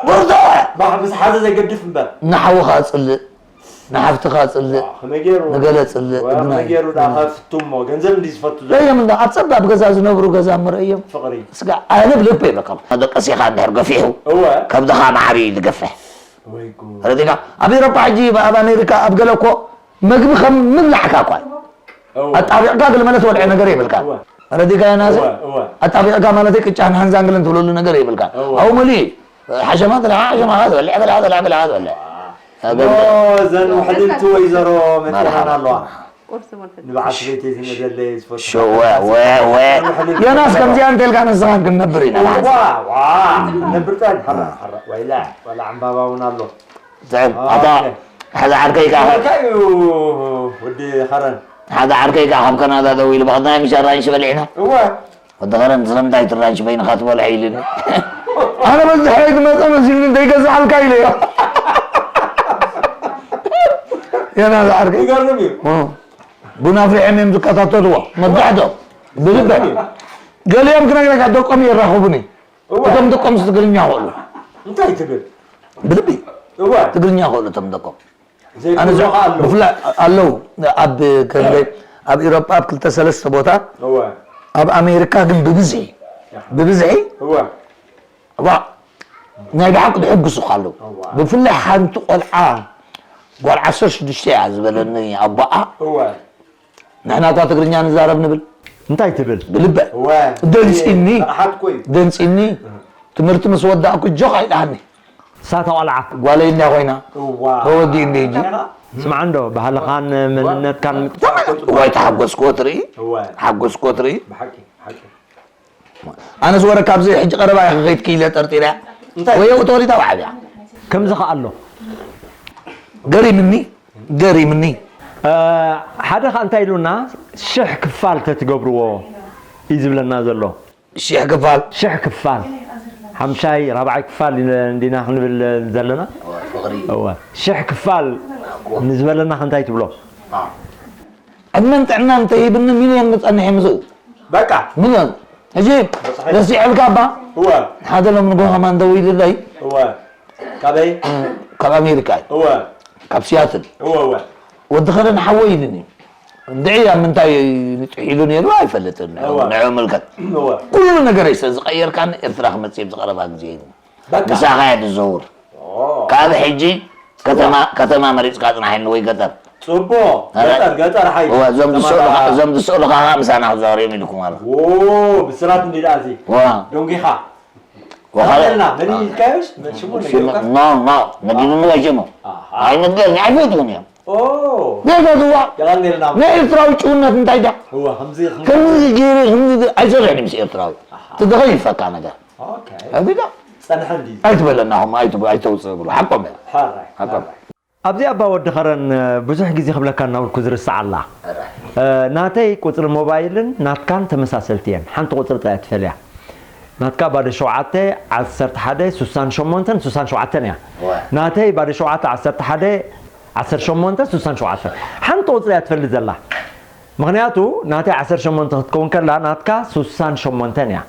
ብርቱዕ ባሕ ምስ ሓደ ዘገድፍ እምበር ንሓውኻ ፅልእ ንሓፍትኻ ፅልእ ንገለ ፅልእ እግና እዩ። ለዮም እንዳ ኣብ ፀባብ ገዛ ዝነብሩ ገዛ ምርእዮም ፍቕሪ ስጋ ኣነ ብልበ ይብለካ ደቀሲኻ እንድሕር ገፊሑ ከብድኻ ማዕሪ እዩ ዝገፍሕ ረዲካ ኣብ ኤሮፓ ሕጂ ኣብ ኣሜሪካ ኣብ ገለ እኮ መግቢ ከም ምብላዕካ እኳ ኣጣቢቕካ ግልመለ ትበልዐ ነገር የብልካ ረዲካ ናስ ኣጣቢቕካ ማለት ቅጫን ሃንዛንግልን ትብለሉ ነገር የብልካ ኣብኡ ሙሉ እዩ ሓሸማ ተለዓ ሓሸማ ትበልዕ ተለዓ ተለዓ ተለዓ ትበልዕ እዘን ውሕልልቲ ወይዘሮ መፂኣና ኣለዋ ንበዓል ቤተይ ዝመደለየ ዝፈቱ ዮናስ ከምዚኣ እንተልካ ንስኻን ክንነብር ኢና ነብር ታይ ሓራ ሓራ ዋይላ ዋላ ዕምባባ እውን ኣሎ ዝዕብ ኣታ ሓደ ዓርከይ ከዓ እዩ ወዲ ኸረን ሓደ ዓርከይ ከዓ ካብ ካናዳ ደው ኢሉ ብኸድናይ ምሽ ኣራንሽ በሊዕና እወ ወዲ ኸረን ስለምንታይ ትራንሽ በይንኻ ትበልዐ ኢሉኒ ኣነ በዝሐ ዝመፀ መሲሉኒ ዘይገዝኣልካ ኢለዮ የና ዝዓርከይ ይገርም እዩ ቡና ኣፍሪሖም እዮም ዝከታተልዎ መብዛሕትኦም ብልበ ገሊኦም ክነግረካ ደቆም የራኽቡኒ እቶም ደቆምስ ትግርኛ ይኽእሉ እንታይ ትብል ብልቢ እወ ትግርኛ ይኽእሉ እቶም ደቆም ኣነ ብፍላይ ኣለዉ ኣብ ከንደይ ኣብ ኢሮጳ ኣብ ክልተ ሰለስተ ቦታ እወ ኣብ ኣሜሪካ ግን ብብዝሒ ብብዝሒ እወ ዋ ናይ ብሓቂ ድሕጉስ እኳ ኣለዉ ብፍላይ ሓንቲ ቆልዓ ጓል ዓሰርተ ሽዱሽተ እያ ዝበለኒ ኣቦኣ እወ ንሕና እኳ ትግርኛ ንዛረብ ንብል እንታይ ትብል ብልበ ደንፂኒ ደንፂኒ ትምህርቲ ምስ ወዳእኩ ጆኻ ኢልሃኒ ሳታ ቆልዓ ጓለይ እንድያ ኮይና ተወዲኡ እንደ ሕጂ ስምዓ እንዶ ባህልኻን መንነትካን ዋይ ተሓጎስክዎ ትርኢ ተሓጎስክዎ ትርኢ ኣነስ ወረ ካብዚ ሕጂ ቀረባ እየ ክኸይድ ክኢለ ጠርጢረ እያ ወየው ተወሊዳ ወዓብያ ከምዚ ከኣ ኣሎ ገሪምኒ ገሪምኒ ሓደ ከ እንታይ ኢሉና ሽሕ ክፋል ተትገብርዎ እዩ ዝብለና ዘሎ ሽሕ ክፋል ሽሕ ክፋል ሓምሻይ ራብዓይ ክፋል እንዲና ክንብል ዘለና እወ ሽሕ ክፋል ንዝበለና ከ እንታይ ትብሎ ዕድመን ጥዕናን እንተሂብኒ ሚልዮን ንፀንሕ ምስኡ በቃ ሚልዮን ሕጂ ረሲዐልካ እባ እወ ሓደ ሎም ንጎ ከማን ደዊልለይ እወ ካበይ ካብ ኣሜሪካ እዩ እወ ካብ ሲያትል። እወ፣ እወ። ወዲ ኸረን ሓወይ ኢሉኒ። እንድዒ ኣብ ምንታይ ንጥሕ ኢሉ ነይሩ ኣይፈልጥን። እወ። ንዑ ምልከት። እወ። ኩሉ ነገረይ ስለ ዝቐየርካኒ ኤርትራ ክመጽእ እየ ብዝቐረባ ግዜ ኢሉኒ። በቃ። ምሳኻ እየ ዝዘውር። ኦ። ካብ ሕጂ ከተማ፣ ከተማ መሪጽካ ጽናሓኒ ወይ ገጠር። ጽቡቕ። ኧረ። ገጠር፣ ገጠር ሓይ። እወ፣ እዞም ዝስእሉኻ፣ ተማራ-፣ እዞም ዝስእሉኻ ኸኣ ምሳና ክዛወር እዮም ኢልኩም ኣሎ። ዎ፣ ብስራት እንዲ ደኣ እዚ። እወ። ደንጒኻ። ወኻለ-፣ ተቐበልና፣ መን እዩ ኢልካዮስ? መን ሽሙ ሽሙ-፣ ነጊሩካ? ኖ፣ ኖ፣ ነጊሩኒ ወይ ሽሙ? ኣሃ። ኣይነገርኒ፣ ኣይፈልጥዎን እዮም። ኦ። ዘይፈልጥዎ። የቐንየልና። ናይ ኤርትራዊ ጭውነት እንታይ ድያ? እወ፣ ከምዚ፣ ከምዚ ከምዚ ገይረ፣ ከምዚ ገ-፣ ኣይሰርሕን ምስ ኤርትራዊ። ኣሃ። ትደኸይ ይፈካ ነገር። ኦኬ። ኣዚዛ? ጸንሐ እንዲ። ኣይትበለና፣ ኹም ኣይትበ-፣ ኣይተውጽእ ብሎ። ሓቆም እያ። ሓራይ፣ ሓቆም። ሓራይ። ኣብዚ ኣባ ወዲ ኸረን፣ እ፣ ብዙሕ ግዜ ክብለካ እናበልኩ ዝርስዓ ኣላ። ሕራይ። እ፣ ናተይ ቁጽሪ ሞባይልን ናትካን ተመሳሰልቲ እየን። ሓንቲ ቁጽሪ ጥራይ እያ ትፈልያ። ናትካ ባዶ ሸውዓተ፣ ዓሰርተ ሓደ፣ ስሳን ሸሞንተን ስሳን ሸውዓተን እያ። እወ። ናተይ ባዶ ሸውዓተ፣ ዓሰርተ ሓደ፣ ዓሰርተ ሸሞንተ፣ ስሳን ሸውዓተን። ሓንቲ ቁጽሪ እያ ትፈልጥ ዘላ። ምኽንያቱ ናተይ ዓሰርተ ሸሞንተ ክትከውን ከላ ናትካ ስሳን ሸሞንተን እያ።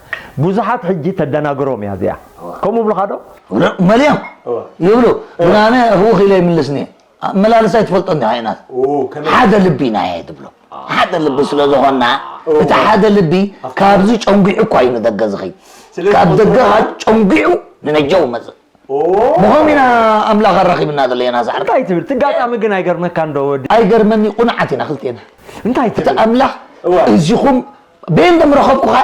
ብዙሓት ሕጂ ተደናግሮም እያ እዚኣ። እወ። ከምኡ ብሉኻ ዶ? እብሎ-፣ መሊኦም እወ። ይብሉ። እወ። ግን ኣነ ህውኽ ኢለ ይምልስኒ። ኣመላልሳ ኣይትፈልጦ እንዲኻ ኢናስ። ኦ፣ ከመይ? ሓደ ልቢ ኢና እየ ትብሎ። ሓደ ልቢ ስለ ዝኾንና፣ እወ። እቲ ሓደ ልቢ ኣፍካ። ካብዚ ጨንጒዑ እኳ እዩ ንደገ ዝኸይድ። ስለዚ ካብ ደገ ጨንጒዑ ንነጀው መጽእ። ኦ። ብኸም ኢና ኣምላኽ ኣራኺብና ዘሎ ኢና ዛዕባ። እንታይ ትብል? ትጋጣሚ ግን ኣይገርመካን ዶ ወዲ? ኣይገርመኒ፣ ቁኑዓት ኢና ክልቴና። እንታይ እቲ ትብል? ኣምላኽ እወ። እዚኹም ቤን ደም ረኸብኩኻ?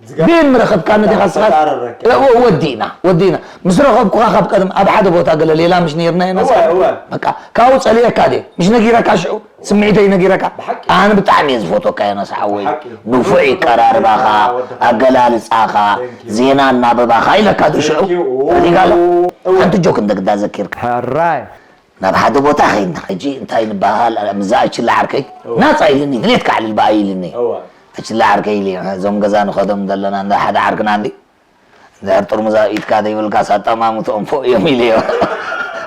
ዝገርም። ቤን ምረኸብካኒ ዲኻ ስኻ? ተጻረረካ። እ፣ ወ-፣ ወዲእና፣ ወዲእና። ምስ ረኸብኩኻ ካብ ቀደም ኣብ ሓደ ቦታ ገለ ሌላ ምሽ ነይርና ኢና እወ፣ ስኻ? እወ። በቃ፣ ካብኡ ጸሊኤካ ድየ? ምሽ ነጊረካ ሽዑ? ስምዒተይ ነጊረካ? ብሓቂ። ኣነ ብጣዕሚ እየ ዝፈትወካ ዮናስ ሓወይ። ብሓቂ። ንፉዕ ይቀራርባኻ፣ ወድኻ። ኣገላልጻኻ፣ Thank you። ዜና ኣናብባኻ ኢለካ ዶ ሽዑ? Thank you። ሪጋሎ? እወ። ሓንቲ ጆክ እንደ ግዳ ዘኪርካ። ሕራይ። ናብ ሓደ ቦታ ኸይድና፣ ሕጂ እንታይ ንበሃል፣ ምዛ ኣችላ ዓርከይ፣ እወ። ናጻ ኢልኒ፣ ድሌትካ ኣዕልል ብኣይ ኢልኒ። እወ። ኣችላ ዓርከይ ኢለ፣ እዞም ገዛ ንኸዶም ዘለና እንዳ ሓደ ዓርክና እንዲ፣ እንድሕር ጥርሙዝ ኣብ ኢድካ ዘይብልካስ ኣጠማምትኦም ፎእ እዮም ኢለዮ።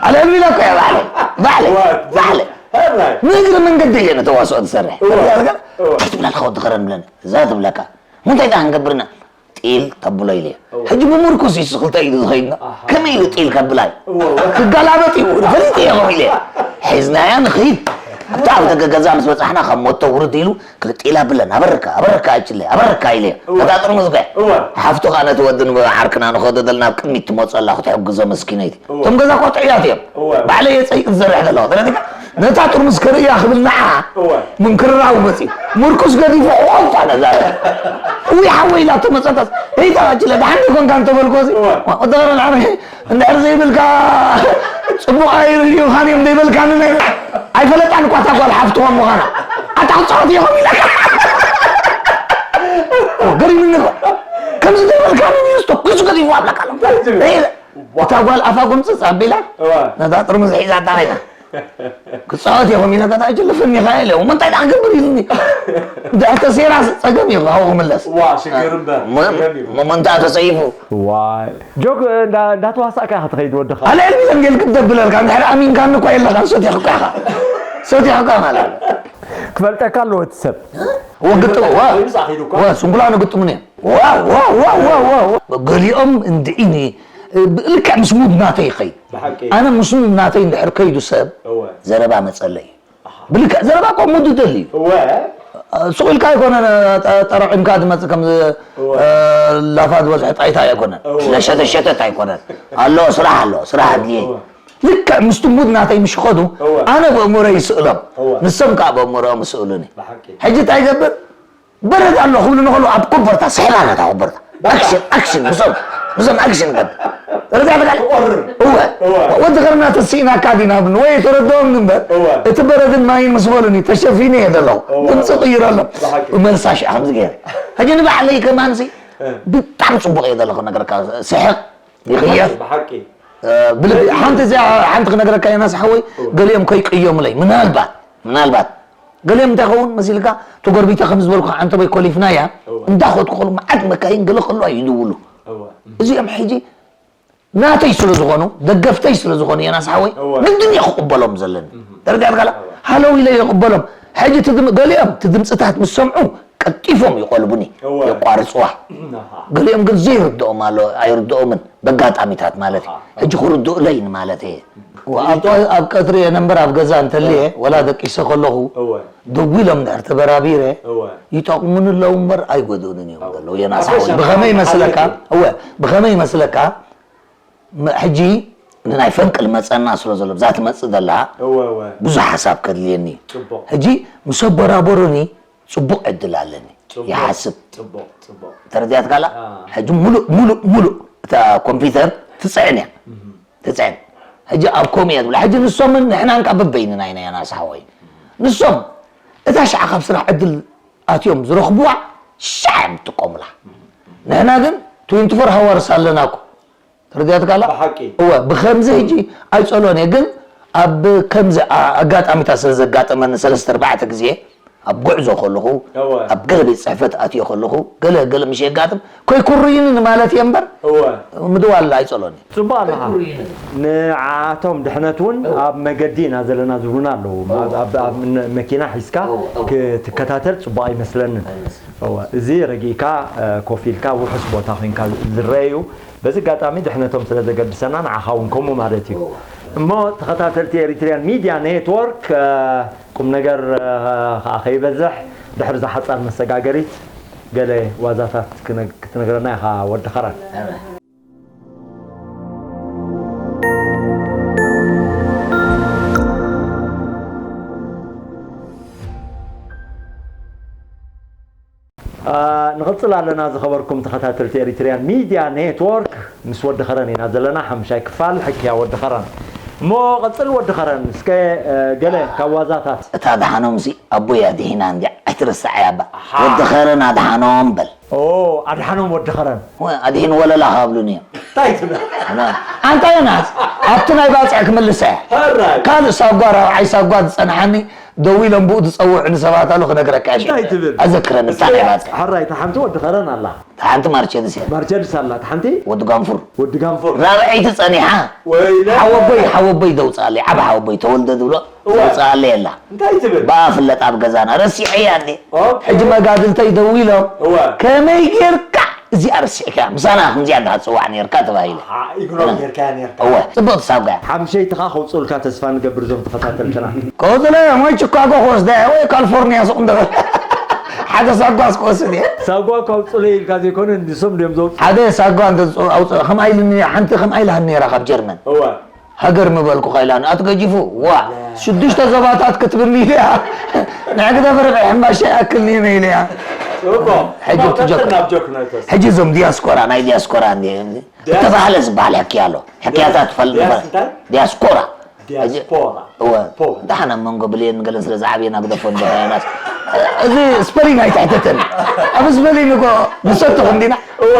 ኣልዕል ኢለ እኮ እየ ባዕለይ፣ ባዕለይ፣ እወ። ባዕለይ። ሕራይ። ንእግሪ መንገዲ እየ ንተዋስኦ ዝሰርሕ። እወ። እንታይ ትብላ? እወ። እንታይ ትብላ ኣለኻ ወዲ ኸረን ብለኒ፣ እዛ ትብለካ፣ ምንታይ ደኣ ክንገብርና? ጢል ተብሎ ኢለ። እወ። ሕጂ ብምርኩስ እዩ ክልተ ኢሉ ዝኸይድና። ኣሃ። ከመይ ኢሉ ጢል ከብላይ? እወ፣ እወ። ክገላበጥ እዩ፣ ፈሊጥ እየ ኢለ። ሒዝናያ ንኸይድ። ኣብታ ኣብ ደገ ገዛ ምስ በጻሕና ካብ ሞቶ ውርድ ኢሉ፣ ክልተ ኢል ኣብለን፣ ኣበርካ፣ ኣበርካ ኣችለ፣ ኣበርካ ኢለ። እወ። ነታ ጥርሙዝ ከ? እወ። ሓፍቱ ከኣ ነቲ ወዲ ን-፣ ዓርክና ንኸዶ ዘለና ኣብ ቅድሚት ትመጾ ኣላ ክትሕግዞ መስኪነይቲ። እወ። እቶም ገዛ እኮ ጥዑያት እዮም። እወ። ባዕለይ እየ ጸይቂ ዝሰርሕ ዘለኹ። ተረዲእካ? ነታ ጥርሙዝ ከርእያ ክብል ንዓ እወ። ምንክርራው መጺኡ። ምርኩስ ገዲፉ ቆንጣ ነዛ። ውይ ሓወይ ኢላ ተመጸታስ። ሄይታ ኣችለ፣ ደሓን ዶ ኮንካ እንተበልኩ እዚ? እወ። ወዲ ኸረን ዓርከይ፣ እንድሕር ዘይብልካ ጽቡቕ ኣይርእዩኻን እዮም ዘይበልካኒ ናይ-፣ ኣይፈለጣን እኳ እታ ጓል ሓፍትኻ ምዃና። ኣታ ክጻወት ኢኹም ኢለካ። ኦ፣ ገሪሙኒ እኮ። ከምዚ ዘይበልካኒ ድዩ ዝተኩሱ ገዲፉ ኣብለካ ኣሎ። እንታይ ትብል? እታ ጓል ኣፋ ጎምጽጽ ኣቢላ፣ እወ። ነታ ጥርሙዝ ሒዛታ ኸይዳ። ክጻወት ኢኹም ኢለ፣ ከታ ሕጂ ልፍኒ ኢኻ ኢለ፣ እሞ እንታይ ደኣ ክገብር ኢሉኒ። ድሕር ተሴራስ ጸገም እዩ፣ ካብኡ ክምለስ። ዋ፣ ሽግር እምበር፣ ሞ-፣ ጸገም እዩ። ሞ-፣ ሞ እንታይ ተጸይፉ? ዋይ፣ ጆክ፣ እንዳ-፣ እንዳተዋሳእካ ኢኻ ትኸይድ ወድኻ። ኣለ ኤልሚ ዘንጌል ክደብለልካ፣ እንድሕር ኣሚንካኒ እኳ የለኻን፣ ሰቲሕካ ኢኻ። ሰቲሕካ ማለት። ክፈልጠካ ኣለዎ እቲ ሰብ። ወግጥም፣ ዋ፣ ወይ ምሳኺ ኢሉ እኳ። ዋ፣ ስንኩላን ግጥሙን እዮም። ዋ፣ ዋ፣ ዋ። ገሊኦም እንድዒ ኒ-፣ ብልክዕ ምስ ሙድ ናተይ ይኸይድ። ብሓቂ። ኣነ ምስ ሙድ ናተይ እንድሕር ከይዱ ሰብ እወ። ዘረባ መጸለይ እዩ። ኣሃ። ብልክዕ ዘረባ እኮ ሙድ ይደሊ እዩ። እወ። ሱቕ ኢልካ ኣይኮነን፣ ጠ-፣ ጠራዒምካ ትመጽእ ከም ዝ-፣ እወ። እ፣ ላፋ ዝበዝሐ ጣይታ ኣይኮነን። እወ። ለሸተሸተት ኣይኮነን። ኣሎ፣ ስራሕ ኣሎ፣ ስራሕ ኣድልየ። እወ። ልክዕ ምስቲ ሙድ ናተይ ምሽ ኸዱ፣ እወ። ኣነ ብእምሮይ ይስእሎም። እወ። ንሶም ከኣ ብእምሮኦም ይስእሉኒ። ብሓቂ። ሕጂ እንታይ ይገብር? በረድ ኣሎ ክብሉ ንኸሉ ኣብ ኮበርታ ስሕባ ነታ ኮበርታ። በቃ። ኣክሽን፣ ኣክሽን፣ ምስኦም፣ ምስኦም ኣክሽን ገብ። ርጋ ተጋል። ትቆርር። እወ። እወ። ወዲ ኸርና ተሲእናካ ዲና ብን ወይ ተረድኦም እምበር፣ እወ። እቲ በረድን ማይን ምስ በሉኒ ተሸፊነ እየ ዘለኹ። እወ። ድምፂ ቅይረሎም። ብሓቂ። እመልሳ ሽዓ ከምዚ ገይረ። ሕጂ ንባዕለይ ከማንሲ እ። ብጣዕሚ ፅቡቕ እየ ዘለኹ ነገርካ። ስሕቕ፣ ይኽየፍ። ብሓቂ። እ፣ ብልቢ፣ ሓንቲ እዚኣ፣ ሓንቲ ክነግረካ እየ ናስ ሓወይ፣ እወ። ገሊኦም ከይቅየሙለይ። ምናልባት፣ ምናልባት ገሊኦም እንታይ ኸውን መሲልካ፣ ተጎርቢተ ከም ዝበልኩ ዓንተቦይ ኮሊፍናያ፣ እወ። እንዳኸድኩ ከሉ መዓት መካይን ገለ ከሉ ይድውሉ። እወ። እዚኦም ሕጂ ናተይ ስለ ዝኾኑ፣ ደገፍተይ ስለ ዝኾኑ፣ የናስ ሓወይ፣ እወ። ግድን እየ ክቕበሎም ዘለኒ። እህ። ተረዲኣትካ? እወ። ሃለው ኢለ ይቕበሎም። ሕጂ እቲ ድም-፣ ገሊኦም እቲ ድምፅታት ምስ ሰምዑ፣ ቀልጢፎም ይቖልቡኒ፣ እወ። የቋርፅዋ። ኣሃ። ገሊኦም ግን ዘይርድኦም ኣሎ፣ ኣይርድኦምን፣ በጋጣሚታት ማለት እዩ። ኣሃ። ሕጂ ክርድኡለይ ንማለት እየ። ኣብ ኣብ ቀትሪ እየ ነምበር ኣብ ገዛ እንተልየ፣ ወላ ደቂሰ ከለኹ፣ እወ። ደዊሎም እንድሕር ተበራቢረ፣ እወ። ይጠቕሙኒ ኣለዉ እምበር ኣይጎድኡንን እዮም ዘለዉ። ዮናስ ሓወይ፣ ብኸመይ ይመስለካ? እወ፣ ብኸመይ ይመስለካ? ም-፣ ሕጂ ንናይ ፈንቅል መጸና ስለ ዘሎ፣ ብዛ ትመጽእ ዘላ እወ፣ እወ። ብዙሕ ሓሳብ ከድልየኒ እዩ። ጽቡቕ። ሕጂ ምስ ኣበራበሩኒ ጽቡቕ ዕድል ኣለኒ። ጽቡቕ። ይሓስብ። ጽቡቕ፣ ጽቡቕ። ተረዲኣትካላ? አ። ሕጂ ሙሉእ፣ ሙሉእ፣ ሙሉእ እታ ኮምፒውተር ትጽዕን እያ። እህ። ትጽዕን። ሕጂ ኣብ ኮም እየ ዝብላ። ሕጂ ንሶምን ንሕናን ከኣ በበይንና ኢና ዮናስ ሓወይ። ንሶም እታ ሻዕ ካብ ስራሕ ዕድል ኣትዮም ዝረኽቡዋ ሻዕ እዮም ዝጥቀሙላ። ንሕና ግን ትዌንቲ ፎር ሃወርስ ኣለና እኮ። ተረዲኣትካላ? ብሓቂ። እወ፣ ብኸምዚ ሕጂ ኣይጸሎን እየ፣ ግን ኣብ ከምዚ ኣ-፣ ኣጋጣሚታት ስለ ዘጋጠመኒ ሰለስተ ኣርባዕተ ግዜ ኣብ ጉዕዞ ከለኹ፣ እወ። ኣብ ገለ ቤት ጽሕፈት ኣትዮ ከለኹ፣ ገለ፣ ገለ ምሽ የጋጥም፣ ከይኩርዩኒ ንማለት እየ እምበር፣ እወ። ምድዋል ኣይጸሎን እየ። ጽቡቕ ኣለኻ። ንዓኣቶም ድሕነት እውን እወ። ኣብ መገዲ ኢና ዘለና ዝብሉና ኣለዉ። እወ። ኣብ፣ ኣብ፣ ኣብ ን-፣ መኪና ሒዝካ እወ፣ እወ። ክትከታተል ጽቡቕ ኣይመስለንን። ኣይመስለንን። እወ፣ እዚ ረጊእካ፣ እ፣ ኮፍ ኢልካ ውሑስ ቦታ ኮይንካ ዝረአ እዩ። በዚ ኣጋጣሚ ድሕነቶም ስለ ዘገድሰና ንዓኻ እውን ከምኡ ማለት እዩ። እወ። እሞ ተኸታተልቲ ኤሪትሪያን ሚድያ ኔትወርክ፣ እ፣ ቁም ነገር፣ እ፣ ኸዓ ከይበዝሕ ድሕሪ እዛ ሓጻር መሰጋገሪት ገለ ዋዛታት ክነ-፣ ክትነግረና ኢኻ ወዲ ኸረን። አ፣ ንቕጽል ኣለና ዝኸበርኩም ተኸታተልቲ ኤሪትሪያን ሚድያ ኔትወርክ፣ ምስ ወዲ ኸረን ኢና ዘለና፣ ሓሙሻይ ክፋል ሕክያ ወዲ ኸረን። እሞ ቐጽል ወዲ ኸረን፣ እስከ፣ እ፣ ገለ ካብ ዋዛታት። እታ ደሓኖምሲ ኣቦይ ኣድሒና እንድያ ኣይትረስዓያ እባ። ኣሓ። ወዲ ኸረን ኣድሓኖም በል። ኦ፣ ኣድሓኖም ወዲ ኸረን። ወ-፣ ኣድሒን ወለላ ካብሉኒ እዮም። እንታይ ትብል? ኣና-፣ ኣንታ ዮናስ፣ ኣብቲ ናይ ባጽዕ ክምልሳ እየ። ሕራይ። ካልእ ሳጓ፣ ራብዓይ ሳጓ ዝጸንሓኒ፣ ደው ኢሎም ብኡ ዝጸውዑኒ ሰባት ኣለዉ፣ ክነግረካ እየ። እንታይ ትብል? ኣዘክረኒ፣ እታ ናይ ባጽዕ። ሕራይ፣ እታ ሓንቲ ወዲ ኸረን ኣላ። እታ ሓንቲ ማርቸድስ እያ። ማርቸድስ ኣላ፣ እታ ሓንቲ? ወዲ ጋንፉር። ወዲ ጋንፉር። ራብዐይቲ ጸኒሓ። ወይለ። ሓወቦይ፣ ሓወቦይ ደውጻለይ፣ ዓቢ ሓወቦይ ተወልደ ዝብሎ እወ። ደውጻለይ ኣላ። እንታይ ትብል? ብኣ ፍለጥ ኣብ ገዛና፣ ረሲዐያ እንዴ? ኦኬ። ሕጂ መጋድልተይ ደው ኢሎም፣ እወ። ከመይ ጌርካ እዚኣ ረሲዕካ? ምሳና ከምዚኣ እንዳ ትጽዋዕ ኔርካ ተባሂለ። ኣሓ፣ ኢግኖር ጌርካያ ኔርካ። እወ፣ ጽብቕቲ ሳጓ እያ። ሓምሸይትኻ ከውጽኡልካ ተስፋ ንገብር እዞም ተኸታተልትና። ከውጽለይ ወይ ቺካጎ ክወስዳ እየ ወይ ካሊፎርኒያ ሱቕ እንደ ሓደ ሳጓስ ክወስድ እየ። ሳጓ ከውጽለይ ኢልካ ዘይኮነ ንሶም ድዮም ዘውጽኡ። ሓደ ሳጓ እንተ ዝጽ-፣ ኣውጽ-፣ ከምኣ ኢሉኒ፣ ሓንቲ ከምኣ ኢላኒ ነይራ ካብ ጀርመን። እወ። ሃገር ምበልኩ ኸኢላኒ፣ ኣቲ ገጂፉ፣ ዋ፣ ያ። ሽዱሽተ ዞባታት ክትብኒ ኢያ። ንዕግተ ፍርቂ ሕምባሻ ይኣክልኒ እየ ኢለያ። ጽቡቕ። ሕጂ ጽቡቕ፣ ክትጀክር። ቀጥል ናብ ጆክ ናይ ተስፋ። ሕጂ እዞም ዲያስኮራ፣ ናይ ዲያስኮራ እንዲ-፣ ዲያስ-፣ እተባህለ ዝበሃል ሕክያ ኣሎ። ሕክያታት ዲያስ-፣ ፈል-፣ ዲያስ-፣ እንታይ? ዲያስኮራ። ዲያስፖራ። እወ። ፖራ። ደሓን ኣብ መንጎ ብሌን ገለን ስለ ዝዓብየና ግደፎ እንዶ ኸያናስ። እዚ ስፐሊንግ ኣይትሕተተኒ። ኣብ ስፐሊንግ እኮ ንሰትኹም ዲና። እወ።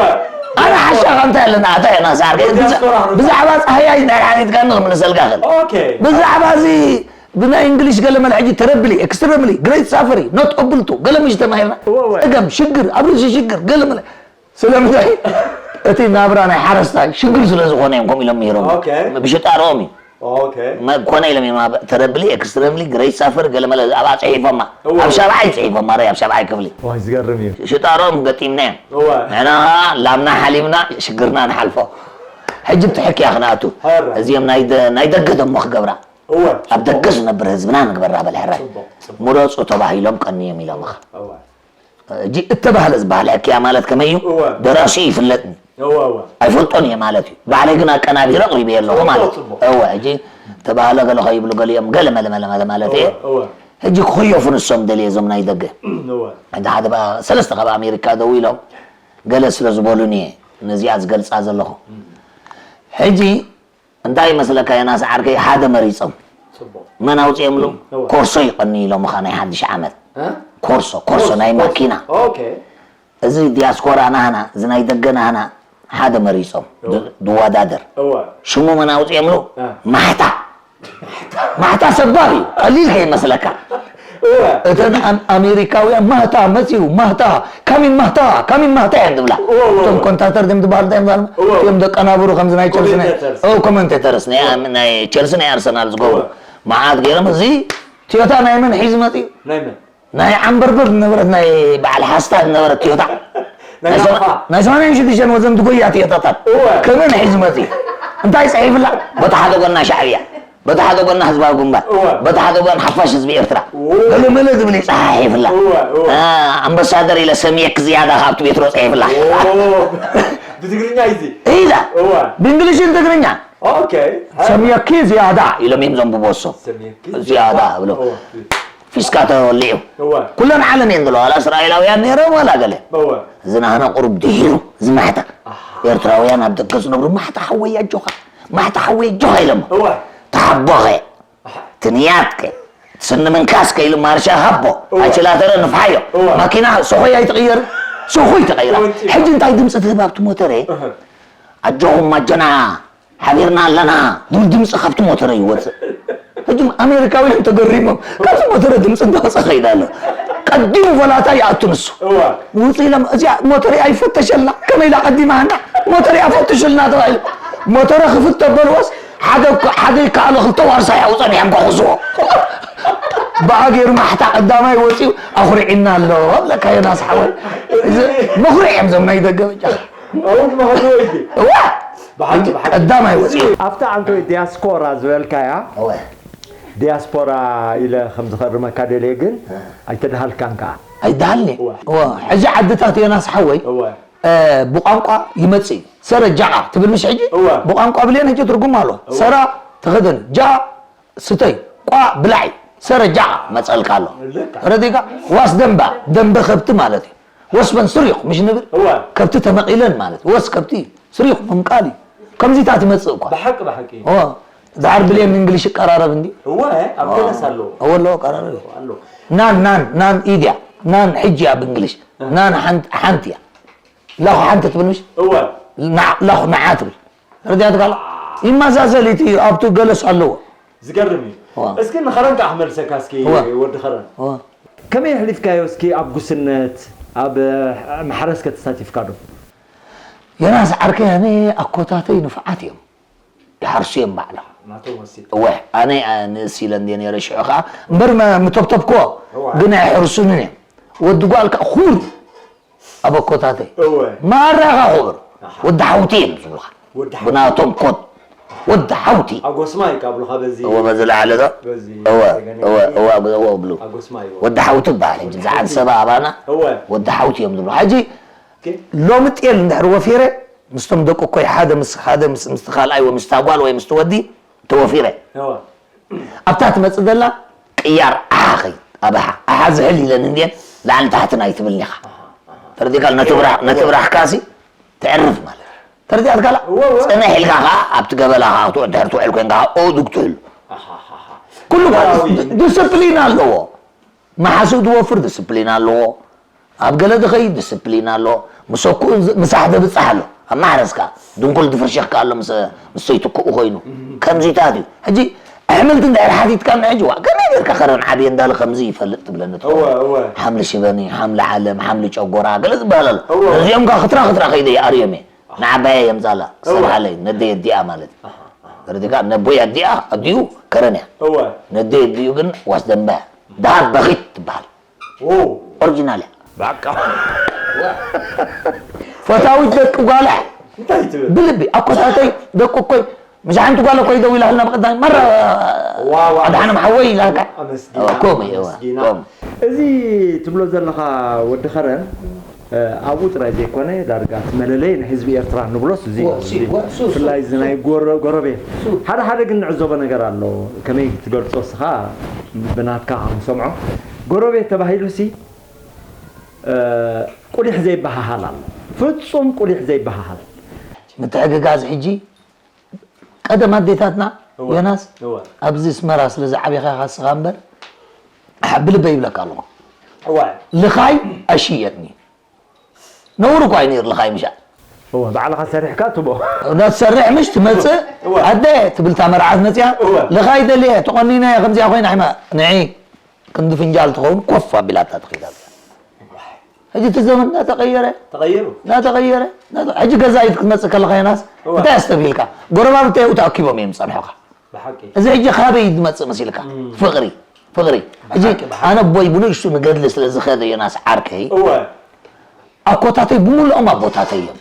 ኣነ ሓሻ ኸ እንታይ ኣለና? ኣታ ዮናስ ዓርከይ። ብዛ-፣ ዲያስፖራ ነው። ብዛዕባ ጻህያይ ናይ ሓሪትካኒ ክምልሰልካ ክእል። ኦኬ። ብዛዕባ እዚ ብናይ እንግሊሽ ገለ መለ ሕጂ ተረብሊ፣ ኤክስትረምሊ፣ ግሬት ሳፈሪ፣ ኖት ኦብል ቱ፣ ገለ ምሽ ተማሂርና። እወ፣ እወ። ጸገም፣ ሽግር፣ ኣብ ርእሲ ሽግር፣ ገለ መለ። ስለምንታይ? እቲ ናብራ ናይ ሓረስታይ ሽግር ስለ ዝኾነ እዮም ከምኡ ኢሎም ምሂሮም። ኦኬ። ብሽጣርኦም እዩ። ኦኬ። መ-፣ ኮነ ኢሎም እዮም ኣብ ተረብሊ፣ ኤክስትረምሊ፣ ግሬት ሳፈር፣ ገለ መለ ኣብኣ ጽሒፎማ። እወ። ኣብ ሻብዓይ ጽሒፎማ፣ ርኣይ፣ ኣብ ሻብዓይ ክፍሊ። ዋይ፣ ዝገርም እዩ። ሽጣርኦም ገጢምና እዮም። እወ። ንሕና ኸኣ ላምና ሓሊብና ሽግርና ንሓልፎ። ሕጂ ብቲ ሕክያ ክንኣቱ። ሀረ። እዚኦም ናይ ደ-፣ ናይ ደገ ደሞ ክገብራ። እወ። ኣብ ደገ ዝነብር ህዝብና ንግበራ በል ሕራይ። ጽቡቕ፣ ጽቡቕ። ምረጹ ተባሂሎም ቀንዮም ኢሎምኻ። እወ። ሕጂ እተባህለ ዝበሃል ሕክያ ማለት ከመይ እዩ? እወ። ደራሲኡ ይፍለጥኒ። እወ፣ እወ። ኣይፈልጦን እየ ማለት እዩ። ባዕለይ ግን ኣቀናቢረ ኣቕሪበዮ ኣለኹ ጽቡቕ፣ ማለት እዩ። ጽቡቕ። እወ፣ ሕጂ ተባህለ ገለ ከይብሉ ገሊኦም ገለ መለ፣ መለ፣ መለ ማለት እየ። እወ፣ እወ። ሕጂ ክኽየፉ ንሶም ደልየ እዞም ናይ ደገ። እወ። ሕጂ ሓደ ባ-፣ ሰለስተ ካብ ኣሜሪካ ደው ኢሎም ገለ ስለ ዝበሉኒ እየ ነዚኣ ዝገልጻ ዘለኹ። እም። ሕጂ እንታይ ይመስለካ ዮናስ ዓርከይ፣ ሓደ መሪጾም። ጽቡቕ። መን ኣውጺኦምሉ? እወ። ኮርሶ ይቐኒ ኢሎምኻ ናይ ሓድሽ ዓመት። እ? ኮርሶ፣ ኮርሶ ኮርሶ፣ ናይ ኮርሶ። ማኪና። ኦኬ። እዚ ዲያስፖራ ናህና፣ እዚ ናይ ደገ ናህና ሓደ መሪጾም። እወ። ድ-፣ ድወዳደር። እወ። ሽሙ መን ኣውጺኦምሉ? እ። ማሕታ። ማሕታ ሰባብ እዩ። ቀሊል ከይመስለካ። እወ። እተን ኣም-፣ ኣሜሪካውያን ማህታ መጺኡ፣ ማህታ፣ ካሚን ማህታ፣ ካሚን ማህታ እየን ዝብላ። እወ፣ እወ፣ እቶም እወ። ኮንታተር ድም ዝበሃሉ እንታይ እዮም ዝበሃሉ? እወ። እቲኦም ደቀናብሩ ከምዚ ናይ ቸልሲ ናይ፣ ኮሜንቴተርስ። ኦ፣ ኮሜንቴተርስ ናይ፣ እወ። ናይ ቸልሲ ናይ ኣርሰናል ዝገብሩ። እወ። መዓት ገይሮም፣ እዚ ቶዮታ ናይ መን ሒዙ መጺኡ? ናይ መን? ናይ ዓምበርበር ዝነበረት፣ ናይ በዓል ሓስታ ዝነበረት ቶዮታ። ናይ ናይ ሰማ-፣ ናፋ። ናይ ሰማንያን ሽዱሽተን ወዘንቲ ጎያ ቶዮታታት። እወ። ከመን ሒዙ መጺኡ? እንታይ ጽሒፍላ? በቲ ሓደ ጎና ሻዕብያ። በቲ ሓደ ጎና ህዝባዊ ግንባር፣ እወ። በቲ ሓደ ጎን ሓፋሽ ህዝቢ ኤርትራ። እወ። ገለመለ ዝብል ይጸሓሒፍላ። እወ፣ እወ። አ፣ ኣምባሳደር ኢለ ሰምየክ ዝያዳ ካብቲ ቤትሮ ጸሒፍላ። እወ። ብትግርኛ እዩ እዚ? ኢዛ። እወ። ብእንግሊሽን ትግርኛ። ኦኬ። ሰምየኪ ዝያዳ ኢሎም እዮም ዘንብቦ እሶም። ሰምየኪ ዝያዳ ዝያዳ። ብሎ። እወ። ፊስካ ተወሊዑ። እወ። ኩለን ዓለም እየን ዘለዋ፣ ዋላ እስራኤላውያን ነይሮም፣ ዋላ ገለ። እወ። እዚ ናህና ቁሩብ ድሒሩ፣ እዚ ማሕታ። ኣሃ። ኤርትራውያን ኣብ ደገ ዝነብሩ፣ "ማሕታ ሓወይ ኣጆኻ፣ ማሕታ ሓወይ ኣጆኻ" ኢሎሞ። እወ። ተሓቦኸ፣ ኣሃ። ትንያትከ፣ ስኒ ምንካስከ ኢሉ ማርሻ ሃቦ። እወ። ኣችላተረ ንፍሓዮ። እወ። ማኪና ሶኾይ ኣይትቕየር፣ ሶኾይ ተቐይራ። እወ፣ እንጂ። ሕጂ እንታይ ድምፂ ትህብ ኣብቲ ሞተረ? እህ። ኣጆኹም ኣጆና፣ ሓቢርና ኣለና ዝብል ድምፂ ካብቲ ሞተረ ይወፅእ። ሕጂ ኣሜሪካውያን ተገሪሞም፣ ካብቲ ሞተረ ድምፂ እንዳወፀ ኸይዳ ኣሎ። ቀዲሙ ቮላታ ይኣቱ ንሱ። እዋ። ውፅ ኢሎም፣ "እዚኣ ሞተረ ኣይፈተሸልና፣ ከመይ ኢላ ቀዲማና? ሞተረ ኣይፈትሽልና" ተባሂሉ። ሞተረ ክፍት ተበልዎስ፣ ሓደ እኮ፣ ሓደ ይከኣሎ፣ ክልተ ዋርሳይ ኣብኡ ጸኒሖም ከኹስዎ። ብኣ ገይሩ ማሕታ ቀዳማይ ወፂኡ፣ ኣኹሪዕና ኣሎ፣ ኣብለካ ዮናስ ሓወይ። እዚ መኹርዒ እዮም እዞም ናይ ደገ በጃኻ። ኣሁን ማህዶ ይዲ። እዋ! ብሓቂ፣ ብሓቂ። ቀዳማይ ወፂኡ። ኣብታ ኣንቶይ ዲያስፖራ ዝበልካያ፣ እወ። ዲያስፖራ ኢለ ከም ዝኸርመካ ደልየ ግን እ። ኣይተድሃልካን ከኣ። ኣይደሃልኒ። እወ። እወ፣ ሕጂ ዓድታት ዮናስ ሓወይ፣ እወ። እ፣ ብቋንቋ ይመጽእ እዩ። ሰረ ጃቓ ትብል ምሽ ሕጂ? እወ። ብቋንቋ ብሌን ሕጂ ትርጉም ኣሎ። እወ። ሰራ ተኸደን፣ ጃ ስተይ፣ ቋ ብላዕ እዩ። ሰረ ጃቓ መጸልካ ኣሎ። ልካ። ተረዲእካ? ዋስ ደንባ፣ ደንበ ከብቲ ማለት እዩ። ወስበን ስሪቕ ምሽ ንብል? እወ። ከብቲ ተመቒለን ማለት እዩ። ወስ ከብቲ ስሪቕ ምምቃል እዩ። ከምዚታት ይመጽእ እኳ። ብሓቂ፣ ብሓቂ። እወ። ድሓር ብሌን እንግሊሽ ይቀራረብ እንዲ? እወ፣ ኣብ እወ። ገለስ ኣለዎ። እወ፣ ኣለዎ፣ ቀራረብ እዩ። ኣለዎ። ናን፣ ናን፣ ናን ኢድያ። ናን ሕጂ እያ ብእንግሊሽ። እህ። ናን ሓንቲ፣ ሓንቲ እያ። ላኹ ሓንቲ ትብል ምሽ? እወ። ና-፣ ላኹ ንዓ ትብል። ረዲኣትካ ኣላ? ይመሳሰል እቲ ኣብቱ ገለስ ኣለዎ። ዝገርም እዩ። እወ። እስኪ ንኸረን ከዓ ክመልሰካ እስኪ እወ። ወዲ ኸረን። እወ። ከመይ ኣሕሊፍካዮ እስኪ ኣብ ጉስነት፣ ኣብ፣ እ፣ ማሕረስ ከተሳቲፍካ ዶ? ዮናስ ዓርከይ፣ ኣነ ኣኮታተይ ንፉዓት እዮም። ይሓርሱ እዮም ባዕሎም። ናቶም ወሲድ። እወ፣ ኣነ፣ እ፣ ንእስ ኢለ እንድየ ነይረ ሽዑ ኸዓ። እምበር መ-፣ ምተብተብክዎ፣ እወ። ግን ኣይሕርሱንን እዮም። ወዲ ጓል ከዓ ኹር ኣብ ኣኮታተይ። እወ። ማራ ኢኻ ኹር። ኣሓ። ወዲ ሓውቲ እዮም ዝብሉኻ። ወዲ ሓውቲ። ብናቶም ኮት። ወዲ ሓውቲ። ኣጎስማይ ካብ ብሉኻ በዚ እወ፣ በዚ ላዕሊ ዶ? በዚ እወ፣ ተገናኝ-፣ እወ፣ እወ፣ እወ፣ እወ፣ ብሉ። ኣጎስማይ እወ። ወዲ ሓውቲ ይበሃል። ሕጂ ወዲ ብዛዕባ ሓውቲ። ሰባ ኣባና እወ። ወዲ ሓውቲ እዮም ዝብሉ። ሕጂ ኦኬ። ሎሚ ጤል እንድሕር ወፊረ፣ ምስቶም ደቂ እኮይ ሓደ ምስ፣ ሓደ ምስ፣ ምስቲ ካልኣይ ወይ ምስታ ጓል ወይ ምስቲ ወዲ ተወፊረ። እወ። ኣብታ ትመጽእ ዘላ ቅያር ኣሓ ኸይ፣ ኣብ ኣሓ። ኣሓ ዝሕል ኢለን እንድየን፣ ላዕሊ ታሕቲ ናይ ትብልኒ ኢኻ። ኣሃ፣ ኣሃ። ተረዲእካ? ነቲ ብራህ-፣ ነቲ ብራህካሲ ተዕርፍ ማለት። ተረዲኣትካ? እወ፣ እወ። ጽንሕ ኢልካ ኸዓ ኣብቲ ገበላ ኸዓ ክትውዕል ድሕር ትውዕል ኮይንካ ኸዓ ኡዱግ ትህሉ። ኣሃ፣ ኣሃ፣ ኣሃ። ኩሉ ማለት ተግባራዊ። ድ-፣ ዲስፕሊን ኣለዎ። መሓስኡ ዝወፍር ዲስፕሊን ኣለዎ። ኣብ ገለ ዝኸይድ ዲስፕሊን ኣሎ። ምሰኩ ዝ-፣ ምሳሕ ዘብጽሕ ኣሎ። ኣብ ማሕረስካ ድንኩል ዝፍርሸካ ኣሎ ምስ፣ ምስ ሰይትኩኡ ኮይኑ። እም። ከምዚታት እዩ። ሕጂ ኣሕምልቲ እንድሕር ሓቲትካኒ ሕጂ፣ "ዋ፣ ከመይ ጌርካ ከረን ዓብየ እንዳለ ከምዚ ይፈልጥ?" ትብለኒ ትኸውን። እወ፣ እወ። ሓምሊ ሽበኒ፣ ሓምሊ ዓለም፣ ሓምሊ ጨጎራ፣ ገለ ዝበሃል ኣሎ። እወ። ነዚኦም ከ ክትራ ክትራ ከይደ ይኣርዮም እየ። ንዓባየ የምጻላ፣ እወ። ክሰርሓለይ፣ ነደይ ኣዲኣ ማለት። ኣሃ፣ ኣሃ። ተረዲእካ? ነቦይ ኣዲኣ፣ ኣዲኡ ከረን እያ። እወ። ነደይ ኣዲኡ ግን ዋስ ደንበ እያ። ደሃብ በኺት ትበሃል። ዎ። ኦሪጂናል እያ። በቃ። ፈታዊት ደቂ ጓላ። እንታይ ትብል? ብልቢ፣ ኣኮታተይ፣ ደቂ እኮይ፣ ምሽ ሓንቲ ጓል እኮ ይደው ኢላልና ብቐዳሚ መራ ዋ፣ ዋ፣ ኣድሓኖም ሓወይ ኢላልካ። ኣመስጊና፣ እወ፣ ኮም እዩ፣ እወ፣ ኣመስጊና። ኮም። እዚ ትብሎ ዘለኻ ወዲ ኸረን፣ እ፣ ኣብኡ ጥራይ ዘይኮነ፣ ዳርጋ እቲ መለለይ ንህዝቢ ኤርትራ ንብሎስ እዚ እዩ። እወ፣ እዚ እሱ፣ እሱ፣ ብፍላይ እዚ እሱ። ናይ ጎረ-፣ ጎረቤት። እሱ። ሓደ ሓደ ግን ንዕዘቦ ነገር ኣሎ። ከመይ ትገልጾ እስኻ ብናትካ ከም ሰምዖ፣ ጎረቤት ተባሂሉሲ፣ እ፣ ቁሊሕ ዘይበሃሃል ኣሎ። ፍጹም ቁሊሕ ዘይበሃሃል። ምትሕግጋዝ ሕጂ ቀደም ኣዴታትና እወ። ዮናስ እወ። ኣብዚ ኣስመራ ስለ ዝዓቢኻ ኢኻ እስኻ እምበር፣ ኣሕ፣ ብልበይ ይብለካ ኣለኹ። እወ። ልኻይ ኣይሽየጥን እዩ። ነውሪ እኳ እዩ ነይሩ ልኻይ ምሻጥ። እወ፣ ባዕልኻ ሰሪሕካ ትቦ። እዛ ትሰርሕ ምሽ ትመጽእ፣ እወ። ኣደ ትብል እታ መርዓት መጽያ፣ እወ። ልኻይ ደልየ፣ ተቆኒነ፣ ከምዚኣ ኮይና፣ ሕማ፣ ንዒ፣ ክንዲ ፍንጃል ትኸውን ኮፍ ኣቢላታ ትኸይድ ኣላ። ሕጂ እቲ ዘመን እናተቐየረ፣ ተቐይሩ። እናተቐየረ፣ እናተ-፣ ሕጂ ገዛኢት ክትመጽእ ከለኻ ዮናስ፣ እወ። እንታይ ኣስተብሂልካ? ጎረባብቲ ኣብኡ ተኣኪቦም እዮም ዝጸንሑኻ። ብሓቂ። እዚ ሕጂ ካበይ ዝመጽእ መሲልካ? እም። ፍቕሪ፣ ፍቕሪ። ሕጂ ብሓቂ፣ ብሓቂ። ኣነ ኣቦይ ብንእሽቱ ንገድሊ ስለ ዝኸደ ዮናስ ዓርከይ፣ እወ። ኣኮታተይ ብምሉኦም ኣቦታተይ እዮም።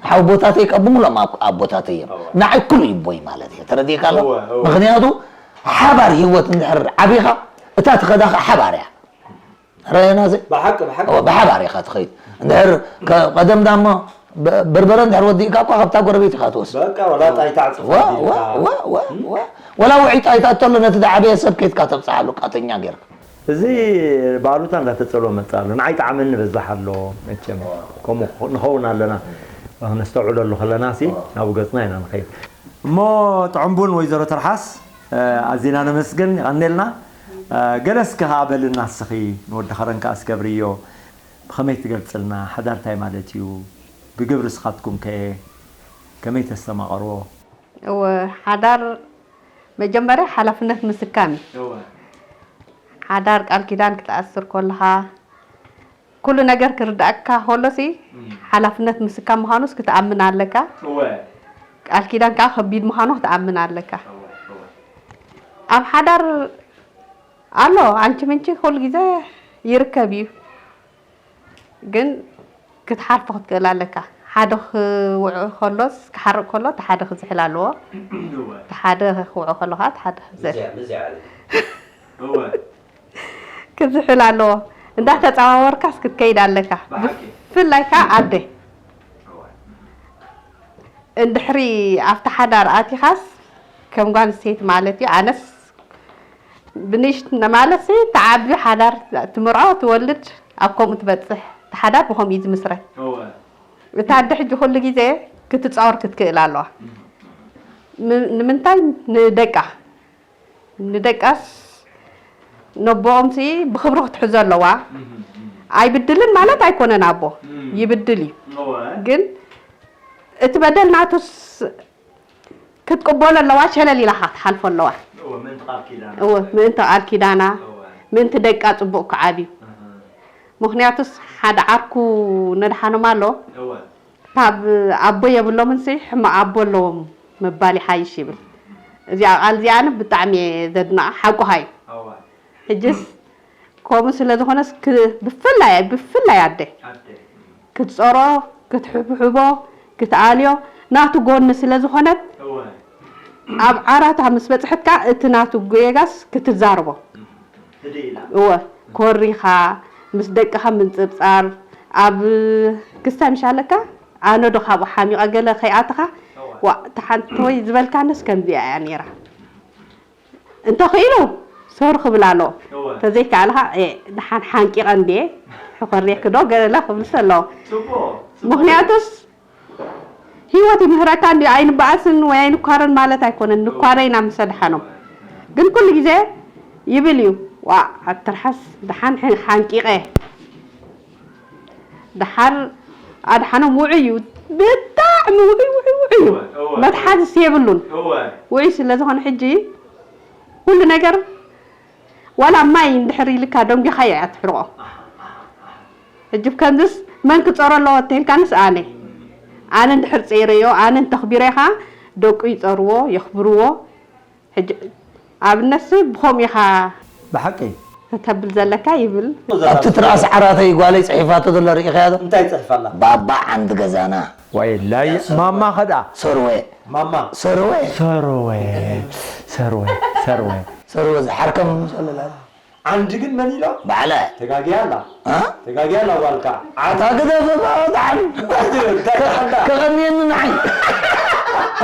ሓወቦታተይ ከኣ ብምሉኦም ኣቦ-፣ ኣቦታተይ እዮም። እወ። ንዓይ ኩሉ እዩ ኣቦይ ማለት እየ። ተረዲእካ ኣሎ? እወ፣ እወ። ምኽንያቱ ሓባር ህይወት እንድሕር ዓቢኻ፣ እታ ትኸዳ ኸዓ ሓባር እያ። ረኣየና ዘይ? ብሓቂ፣ ብሓቂ። እወ፣ ብሓባር ኢኻ ትኸይድ። እንድሕር ከ-፣ ቀደም ዳሞ በ-፣ በርበረ እንድሕር ወዲእካ እኳ ካብታ ጎረቤት ኢኻ ትወስድ። በቃ፣ ወላ ጣይታ ኣዕጽፋ ወ-፣ ወ-፣ ወ-፣ ወ-፣ ወ-፣ ወላ ውዒ ጣይታ እተሎ ነቲ ዝዓበየ ሰብ ከይድካ ተብጽሓሉ ቃተኛ ጌርካ። እዚ ብኣሉታ እንዳተጸልወ መጽእ ኣሎ። ንዓይ ጣዕመኒ በዛሕ ኣሎ። መቸም ከምኡ ንኸውን ኣለና። ነስተውዕለሉ ከለና ሲ ናብ ገጽና ኢና ንኸይድ። እሞ ጥዑም ቡን ወይዘሮ ትርሓስ፣ እ፣ ኣዚና ነመስግን፣ የቐንየልና። እ፣ ገለ እስከ ከኣ በልና እስኺ፣ ንወዲ ከረን ከኣ እስከ ኣብርዮ። ብኸመይ ትገልጽልና? ሓዳር እንታይ ማለት እዩ? ብግብሪ እስኻትኩም ከ ከመይ ተስተማቐርዎ? እወ፣ ሓዳር መጀመርያ ሓላፍነት ምስካም እዩ። እወ። ሓዳር ቃል ኪዳን ክትኣስር ከለኻ፣ ኩሉ ነገር ክርዳእካ ከሎሲ፣ እም። ሓላፍነት ምስካም ምዃኑስ ክትኣምን ኣለካ። እወ። ቃል ኪዳን ከኣ ከቢድ ምዃኑ ክትኣምን ኣለካ። እወ፣ እወ። ኣብ ሓዳር ኣሎ፣ ኣንቺ ምንቺ ኩሉ ግዜ ይርከብ እዩ። ግን ክትሓልፎ ክትክእል ኣለካ። ሓደ ክውዕ ከሎስ፣ ክሓርቕ ከሎ፣ እቲ ሓደ ክዝሕል ኣለዎ። እወ። እቲ ሓደ ክውዕ ከሎ ኸዓ፣ እቲ ሓደ ክዘ-፣ ምዚያ፣ ምዚያ ኣለ። እወ። ክዝሕል ኣለዎ። እንዳተጸዋወርካስ ክትከይድ ኣለካ። ብሓቂ። ብፍላይ ከኣ ኣደ። እወ። እንድሕሪ ኣብቲ ሓዳር ኣቲኻስ፣ ከም ጓል ኣንስተይቲ ማለት እዩ፣ ኣነስ ብንእሽት ማለትሲ፣ ትዓቢ ሓዳር ትምርዖ፣ ትወልድ፣ ኣብ ከምኡ ትበጽሕ። እቲ ሓዳር ብኸምኡ እዩ ዝምስረት። እወ። እታ ኣደ ሕጂ ኩሉ ግዜ ክትጻወር ክትክእል ኣለዋ። እም። ም-፣ ንምንታይ? ንደቃ። ንደቃስ ነቦኦምሲ ብኽብሪ ክትሕዞ ኣለዋ። እም፣ እም። ኣይብድልን ማለት ኣይኮነን ኣቦ። እም። ይብድል እዩ። እወ። ግን እቲ በደል ናቱስ ክትቅበሎ ኣለዋ፣ ሸለል ኢላ ኸዓ ክትሓልፎ ኣለዋ። እወ፣ ምእንቲ ቃል ኪዳና። እወ፣ ምእንቲ ቃል ኪዳና፣ እወ። ምእንቲ ደቃ ጽቡቕ ክዓብዩ። እህ። ምኽንያቱስ ሓደ ዓርኩ ነድሓኖም ኣሎ፣ እወ። ካብ ኣቦ የብሎምንሲ ሕማቕ ኣቦ ኣለዎም ምባል ይሓይሽ ይብል። እዚኣ ቃል እዚኣ ኣነ ብጣዕሚ እየ ዘድንቓ፣ ሓቁ ሃዩ። እወ። ሕጅስ ከምኡ ስለ ዝኾነስ ክ-፣ ብፍላይ፣ ብፍላይ ኣደ ኣደ። ክትጾሮ፣ ክትሕብሕቦ፣ ክትኣልዮ ናቱ ጎኒ ስለ ዝኾነት፣ እወ። ኣብ ዓራታ ምስ በጽሐት ከኣ እቲ ናቱ ጌጋስ ክትዛረቦ። ህድእ ኢላ። እወ፣ ኮሪኻ፣ ምስ ደቅኻ ምንጽብጻር፣ ኣብ ክስታይ ምሽ ኣለካ፣ ኣነ ዶ ካብኡ ሓሚቐ ገለ ከይኣትኻ፣ እወ። ዋእ፣ እታ ሓንቲ ወይ ዝበልካንስ ከምዚኣ እያ ነይራ። እንተኽኢሉ ሶሪ ክብል ኣለዎ። እወ። ተዘይከኣለ ኸዓ፣ "ኤ፣ ደሓን ሓንቂቐ እንድየ፣ ሕኾርየኪ ዶ?" ገለ ክብልስ ኣለዎ። ጽቡቕ፣ ጽቡቕ። ምኽንያቱስ ህይወት ይምህረካ እንድዩ፣ ኣይንበኣስን ወይ ኣይንኳረን ማለት ኣይኮነን። ንኳረ ኢና ምስ ኣድሓኖም። ግን ኩሉ ግዜ ይብል እዩ፣ "ዋእ፣ ኣትርሓስ፣ ደሓን ሕ-፣ ሓንቂቐ." ደሓር ኣድሓኖም ውዑይ እዩ። ብጣዕሚ ውዑይ፣ ውዑይ፣ ውዑይ እዩ። እወ፣ እወ። መትሓዝስ የብሉን። እወ። ውዑይ ስለ ዝኾነ ሕጂ ኩሉ ነገር ዋላ ማይ እንድሕር ኢልካ ደንጒኻዮ እያ ትሕርቆ። ሕጂ ብከምዝስ መን ክጸሮ ኣለዎ እንተኢልካንስ ኣነ። ኣነ እንድሕር ጸይረዮ፣ ኣነ እንተኽቢረ ኸኣ ደቁ ይጸርዎ፣ የኽብርዎ። ሕጂ ኣብነትሲ ብኸምኡ ኢኻ ብሓቂ። ከተብል ዘለካ ይብል። ኣብቲ ትርኣስ ዓራተይ ጓለይ ጽሒፋቶ ዘሎ ርኢኻዮ ዶ? እንታይ ጽሒፋ ኣላ? ባባ ዓንዲ ገዛና። ዋይላይ፣ ማማ ኸድኣ። ሰርወ። ማማ። ሰርወ። ሰርወ። ሰርወ። ሰርወ። ሰርወ ዝሓርከም ዘሎ። ዓንዲ ግን መን ኢሎ? ባዕለ። ተጋግያ ኣላ። እ? ተጋግያ ኣላ ጓልካ። ኣታ ግደፍ እባ፣ ደሓን። እንታይ ትብል? እንታይ ትብል? ከቐንየኒ ንዓይ።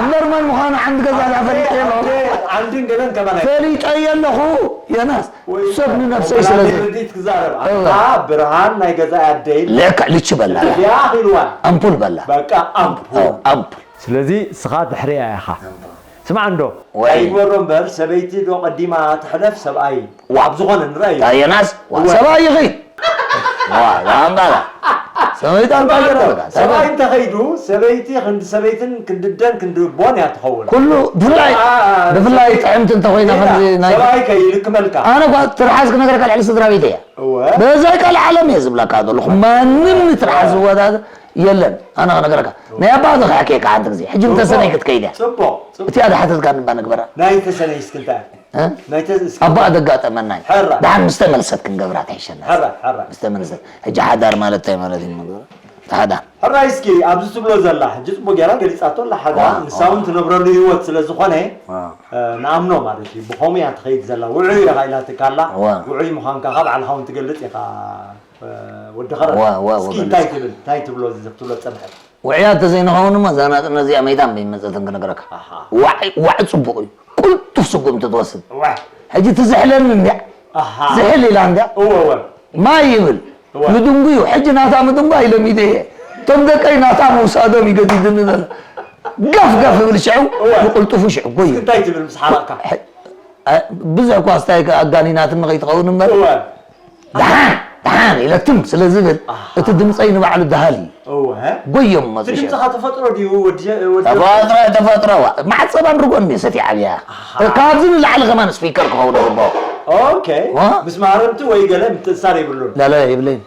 እምበር መን ምዃኑ ዓንዲ ገዛ እዛ ፈሊጠ ኣለኹ። ዓንዲ፣ ዓንድን ገለን ከማን ኣይ- ፈሊጠ ኣለኹ፣ ዮናስ። ወይ ሰብ ንነብሰይ ስለ ወላዲ ዝ- ርዲት ክዛረብ። እወ። ኣታ ብርሃን ናይ ገዛ ኣደይ። ለካ ልች በላ። እዚኣ ኣኺልዋ። ኣምፑል በላ። በቃ ኣምፑል። ኦ፣ ኣምፑል። ስለዚ እስኻ ድሕሪኣ ኢኻ። ስማዕ እንዶ። ወይ። ኣይግበሮ እምበር፣ ሰበይቲ ዶ ቀዲማ ትሕለፍ፣ ሰብኣይ ዋ። ኣብ ዝኾነ ንረኣዮ። ታ ዮናስ፣ ዋ፣ እወ። ሰብኣይ ይኺድ። ዋ፣ ዛምባላ። ሰበይቲ ኣንታ ገረልካ። ሰብኣይ ሰብኣይ። እንተኸይዱ፣ ሰበይቲ ክንዲ ሰበይትን ክንዲ ደን ክንዲ ቦን እያ ትኸውን። ኩሉ ብፍላይ፣ አ፣ አ፣ ብፍላይ ሰበይቲ ጥዕምቲ እንተኾይና ሌላ ከምዚ ናይ ሰብኣይ ከይልክመልካ። ኣነ እኳ ትርሓስ ክነግረካ ልዕሊ ስድራ ቤት እያ። እወ። በዛ ቃል ዓለም እየ ዝብለካ ዘለኹ። ማንም ንትርሓስ ዝወዳደር የለን። ኣነ ክነግረካ። ናይ ኣባቱ ከሕኬካ ሓንቲ ግዜ። ሕጂ ንተሰነይ ክትከይድ እያ። ጽቡቕ፣ ጽቡቕ። እቲኣ ዝሓተትካኒ እባ ንግበራ። ናይ ተሰነይ እስኪ እንታይ? እ? ናይ ተስ-፣ እስኪ ኣባኣ ዘጋጠመና እዩ። ሕራ። ደሓን ምስ ተመልሰት ክንገብራ ተይሸና። ሕራ፣ ሕራ። ምስ ተመልሰት። ሕጂ ሓዳር ማለት እንታይ ማለት እዩ ንግበራ? ሓዳር። ሕራይ እስኪ ኣብዚ ትብሎ ዘላ ሕጂ ጽቡቅ ጌራ ገሊጻቶ ኣላ። ሓዳር ንሳ እውን ትነብረሉ ህይወት ስለ ዝኾነ ንኣምኖ ማለት እዩ። ብኸምኡ እያ ትኸይድ ዘላ። ውዑይ ኢኻ ኢላትካ ኣላ። ውዑይ ምዃንካ ካብ ባዕልኻ እውን ትገልጽ ኢኻ። ወዲ ኸረን እስኪ እንታይ ትብል እንታይ ትብሎ እዚ ትብሎ ጸንሐት። ውዕያት ተዘይንኸውን እሞ እዛ ናጽነት እዚኣ መይታ እምበይ መጸትን ክነግረካ። ዋዕ ጽቡቕ እዩ። ቁልጡፍ ስጉምቲ ትወስድ። ሕጂ ትዝሕለኒ እንድያ። ዝሕል ኢላ እንድያ። ማይ ይብል። ምድንጉ እዩ። ሕጂ ናታ ምድንጉ ኣይለሚደ እየ። እቶም ደቀይ ናታ ምውሳዶም ይገዲድኒ ዘሎ። ገፍ ገፍ ይብል ሽዑ ብቁልጡፉ ሽዑ ጎይ። እንታይ ትብል ምስ ሓራቕካ? ብዙሕ እኳ ስታይ ኣጋኒናትኒ ከይትኸውን እምበር። ደሓን ደሓን ኢለ ትም ስለ ዝብል እቲ ድምፀይ ንባዕሉ ደሃል እዩ። ጎዮም መፅሸ ድምፅኻ ተፈጥሮ ድዩ? ተፈጥሮ ተፈጥሮ ማዕፀባን ርጎን ሰፊ ዓብያ። ካብዚ ንላዕሊ ከማን ስፒከር ክኸውን ግቦ። ምስ ማህረምቲ ወይ ገለ ምትእሳር የብሉን። ላላ የብለይን።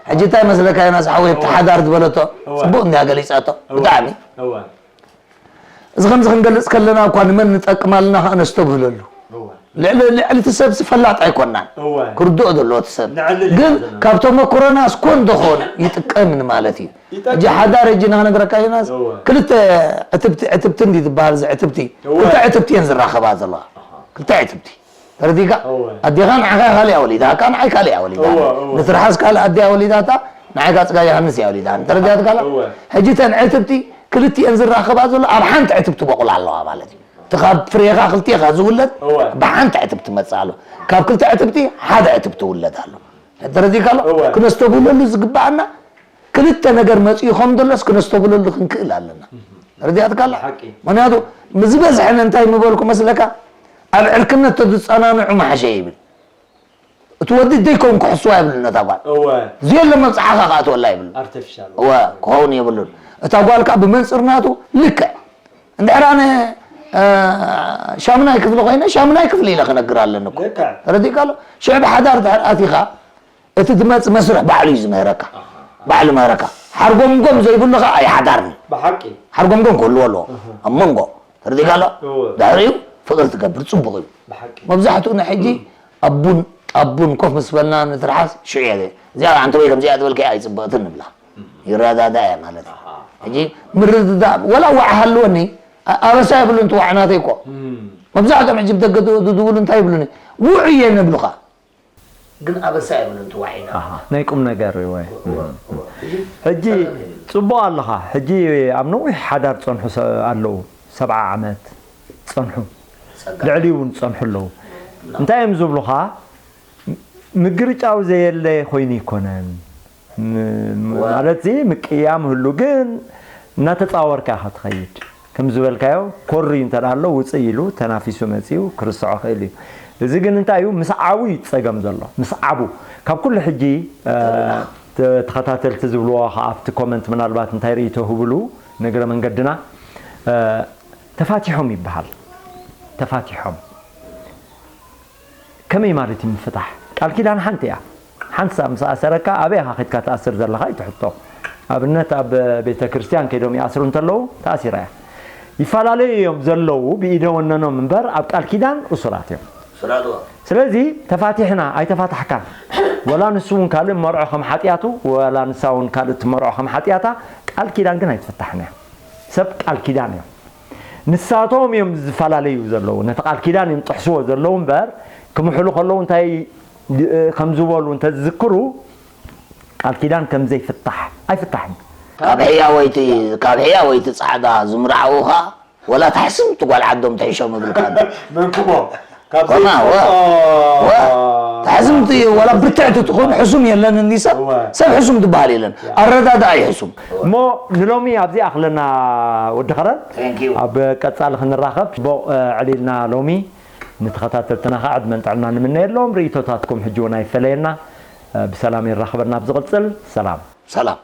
ሕጂ እንታይ መስለካ ዮናስ ሓወይ፣ እቲ ሓዳር ዝበለቶ ፅቡቅ እንድያ ገሊፃቶ። ብጣዕሚ እዚ ከምዚ ክንገልፅ ከለና እኳ ንመን ንጠቅም ኣለና ከዓ ነስተብህለሉ። ልዕሊ እቲ ሰብሲ ፈላጥ ኣይኮናን። ክርድኦ ዘለዎ እቲ ሰብ ግን ካብ ተመክሮና እስኮን ደኾን ይጥቀም ንማለት እዩ። ሕጂ ሓዳር ሕጂ ንክነግረካ ዮናስ ክልተ ዕትብቲ ዕትብቲ እንዲ ዝበሃል እዚ ዕትብቲ ክልተ ዕትብቲ እየን ዝራኸባ ዘለዋ። ክልተ ዕትብቲ ተረዲካ ኣዴኻ ንዓኻ ካልእ እያ ወሊዳካ ንዓይ ካልእ እያ ወሊዳ ንትርሓስ ካልእ ኣደ እያ ወሊዳታ ንዓይ ጋፅጋ ዮሃንስ እያ ወሊዳ ተረዲያትካ ኣላ ሕጂ ተን ዕትብቲ ክልቲኤን ዝራኸባ ዘሎ ኣብ ሓንቲ ዕትብቲ በቑል ኣለዋ ማለት እዩ እቲ ካብ ፍሬኻ ክልቲኤኻ ዝውለድ ብሓንቲ ዕትብቲ መፅእ ኣሎ ካብ ክልተ ዕትብቲ ሓደ ዕትብቲ ውለድ ኣሎ ተረዲካ ኣሎ ክነስተብህለሉ ዝግበኣና ክልተ ነገር መፅኡ ከም ዘሎስ ክነስተብህለሉ ክንክእል ኣለና ተረዲያትካ ኣላ ምክንያቱ ዝበዝሐን እንታይ ምበልኩ መስለካ ኣብ ዕርክነት ተዝፀናንዑ መሓሸ ይብል እቲ ወዲ ደይከውን ክሕስዋ ይብሉ ነታ ጓል እወ ዘየለ መብፅዓኻ ክኣትወላ ይብሉ ኣርቲፊሻል እወ ክኸውን የብሉን እታ ጓል ከዓ ብመንፅር ናቱ ልክዕ እንድሕር ኣነ እ፣ ሻሙናይ ክፍሊ ኮይነ ሻሙናይ ክፍሊ ኢለ ክነግር ኣለኒ እኮ ልክዕ ተረዲእካ ኣሎ ሽዑ ብሓዳር ድሕር ኣቲኻ እቲ ዝመፅ መስርሕ ባዕሉ እዩ ዝምህረካ ባዕሉ ምህረካ ሓርጎምጎም ዘይብሉ ከዓ ኣይሓዳርን ብሓቂ ሓርጎምጎም ክህልዎ ኣለዎ ኣብ መንጎ ተረዲእካ ኣሎ እወ። ድሕሪኡ ፍቅሪ ትገብር ፅቡቅ እዩ ብሓቂ መብዛሕትኡ ንሕጂ ኣብ ቡን ኣብ ቡን ኮፍ ምስ በልና ንትርሓስ ሽዑ እየ እዚኣ ኣንተ ወይ ከምዚኣ ዝበልከ ኣይፅብቅትን ንብላ ይረዳዳ እያ ማለት እዩ ሕጂ ምርድዳእ ወላ ዋዕ ሃልወኒ ኣ- ኣበሳ የብሉን ትዋዕናተይ እኮ እም። መብዛሕትኦም ሕጂ ብደገ ድ- ዝድውሉ እንታይ ይብሉኒ ውዑ እየ ንብሉኻ ግን ኣበሳ የብሉን ትዋዒና ኣሃ፣ ናይ ቁም ነገር ወይ ሕጂ ጽቡቕ ኣለኻ ሕጂ ኣብ ነዊሕ ሓዳር ጸንሑ ሰ- ኣለዉ ሰብዓ ዓመት ጸንሑ ልዕሊ እውን ጸንሑ ኣለዉ እንታይ እዮም ዝብሉኻ ምግርጫው ዘየለ ኮይኑ ይኮነን ም- ም- ማለት ዚ ምቅያም ህሉ ግን እናተጻወርካ ኢኻ ትኸይድ ከም ዝበልካዮ ኮሪ እንተ ኣሎ ውፅእ ኢሉ ተናፊሱ መፂኡ ክርስዖ ክእል እዩ እዚ ግን እንታይ እዩ ምስዓቡ እዩ ፀገም ዘሎ ምስዓቡ ካብ ኩሉ ሕጂ ተኸታተልቲ ዝብልዎ ከዓ ኣብቲ ኮመንት ምናልባት እንታይ ርእይቶ ህብሉ ንግረ መንገድና ተፋቲሖም ይበሃል ተፋቲሖም ከመይ ማለት እዩ ምፍታሕ? ቃል ኪዳን ሓንቲ እያ። ሓንቲ ሰኣ ምስ ኣሰረካ ኣበይ ኢኻ ኸድካ ትኣስር ዘለኻ እዩ ትሕቶ። ኣብነት ኣብ ቤተ ክርስቲያን ከይዶም ይኣስሩ እንተለዉ ተኣሲራ እያ። ይፈላለዩ እዮም ዘለዉ ብኢደ ወነኖም እምበር ኣብ ቃል ኪዳን እሱራት እዮም። ስለዚ ተፋቲሕና ኣይተፋታሕካን ወላ ንሱ እውን ካልእ መርዖ ከም ሓጢኣቱ ወላ ንሳ እውን ካልእ ትመርዖ ከም ሓጢኣታ ቃል ኪዳን ግን ኣይትፍታሕን እያ። ሰብ ቃል ኪዳን እዮም። ንሳቶም እዮም ዝፈላለዩ ዘለዉ ነቲ ቃል ኪዳን እዮም ጥሕስዎ ዘለዉ እምበር ክምሕሉ ከለዉ እንታይ ከም ዝበሉ እንተዝዝክሩ ቃል ኪዳን ከም ዘይፍታሕ ኣይፍታሕን ካብ ሕያወይቲ ካብ ሕያወይቲ ፃዕዳ ዝምርዓውኻ ወላ ታሕስም ትጓል ዓዶም ትሕሾም እብልካ መንክሞ ካብ ከማ፣ ዘይፈልጦ ዋ፣ ዋ፣ ታሕስምቲ ወላ ብርትዕቲ ትኹን ሕሱም የለን እንዲ ሰብ እወ። ሰብ ሕሱም ትበሃል የለን ኣረዳድኣ እዩ ሕሱም እሞ ንሎሚ ኣብዚ ኣኽለና ወዲ ኸረን Thank you። ኣብ ቀጻሊ ክንራኸብ ጽቡቕ ዕሊልና ሎሚ ንተኸታተልትና ኸዓ ዕድመን ጥዕና ንምነየሎም ርእይቶታትኩም ሕጂ እውን ኣይፈለየና ብሰላም የራኽበና ኣብ ዝቕጽል ሰላም ሰላም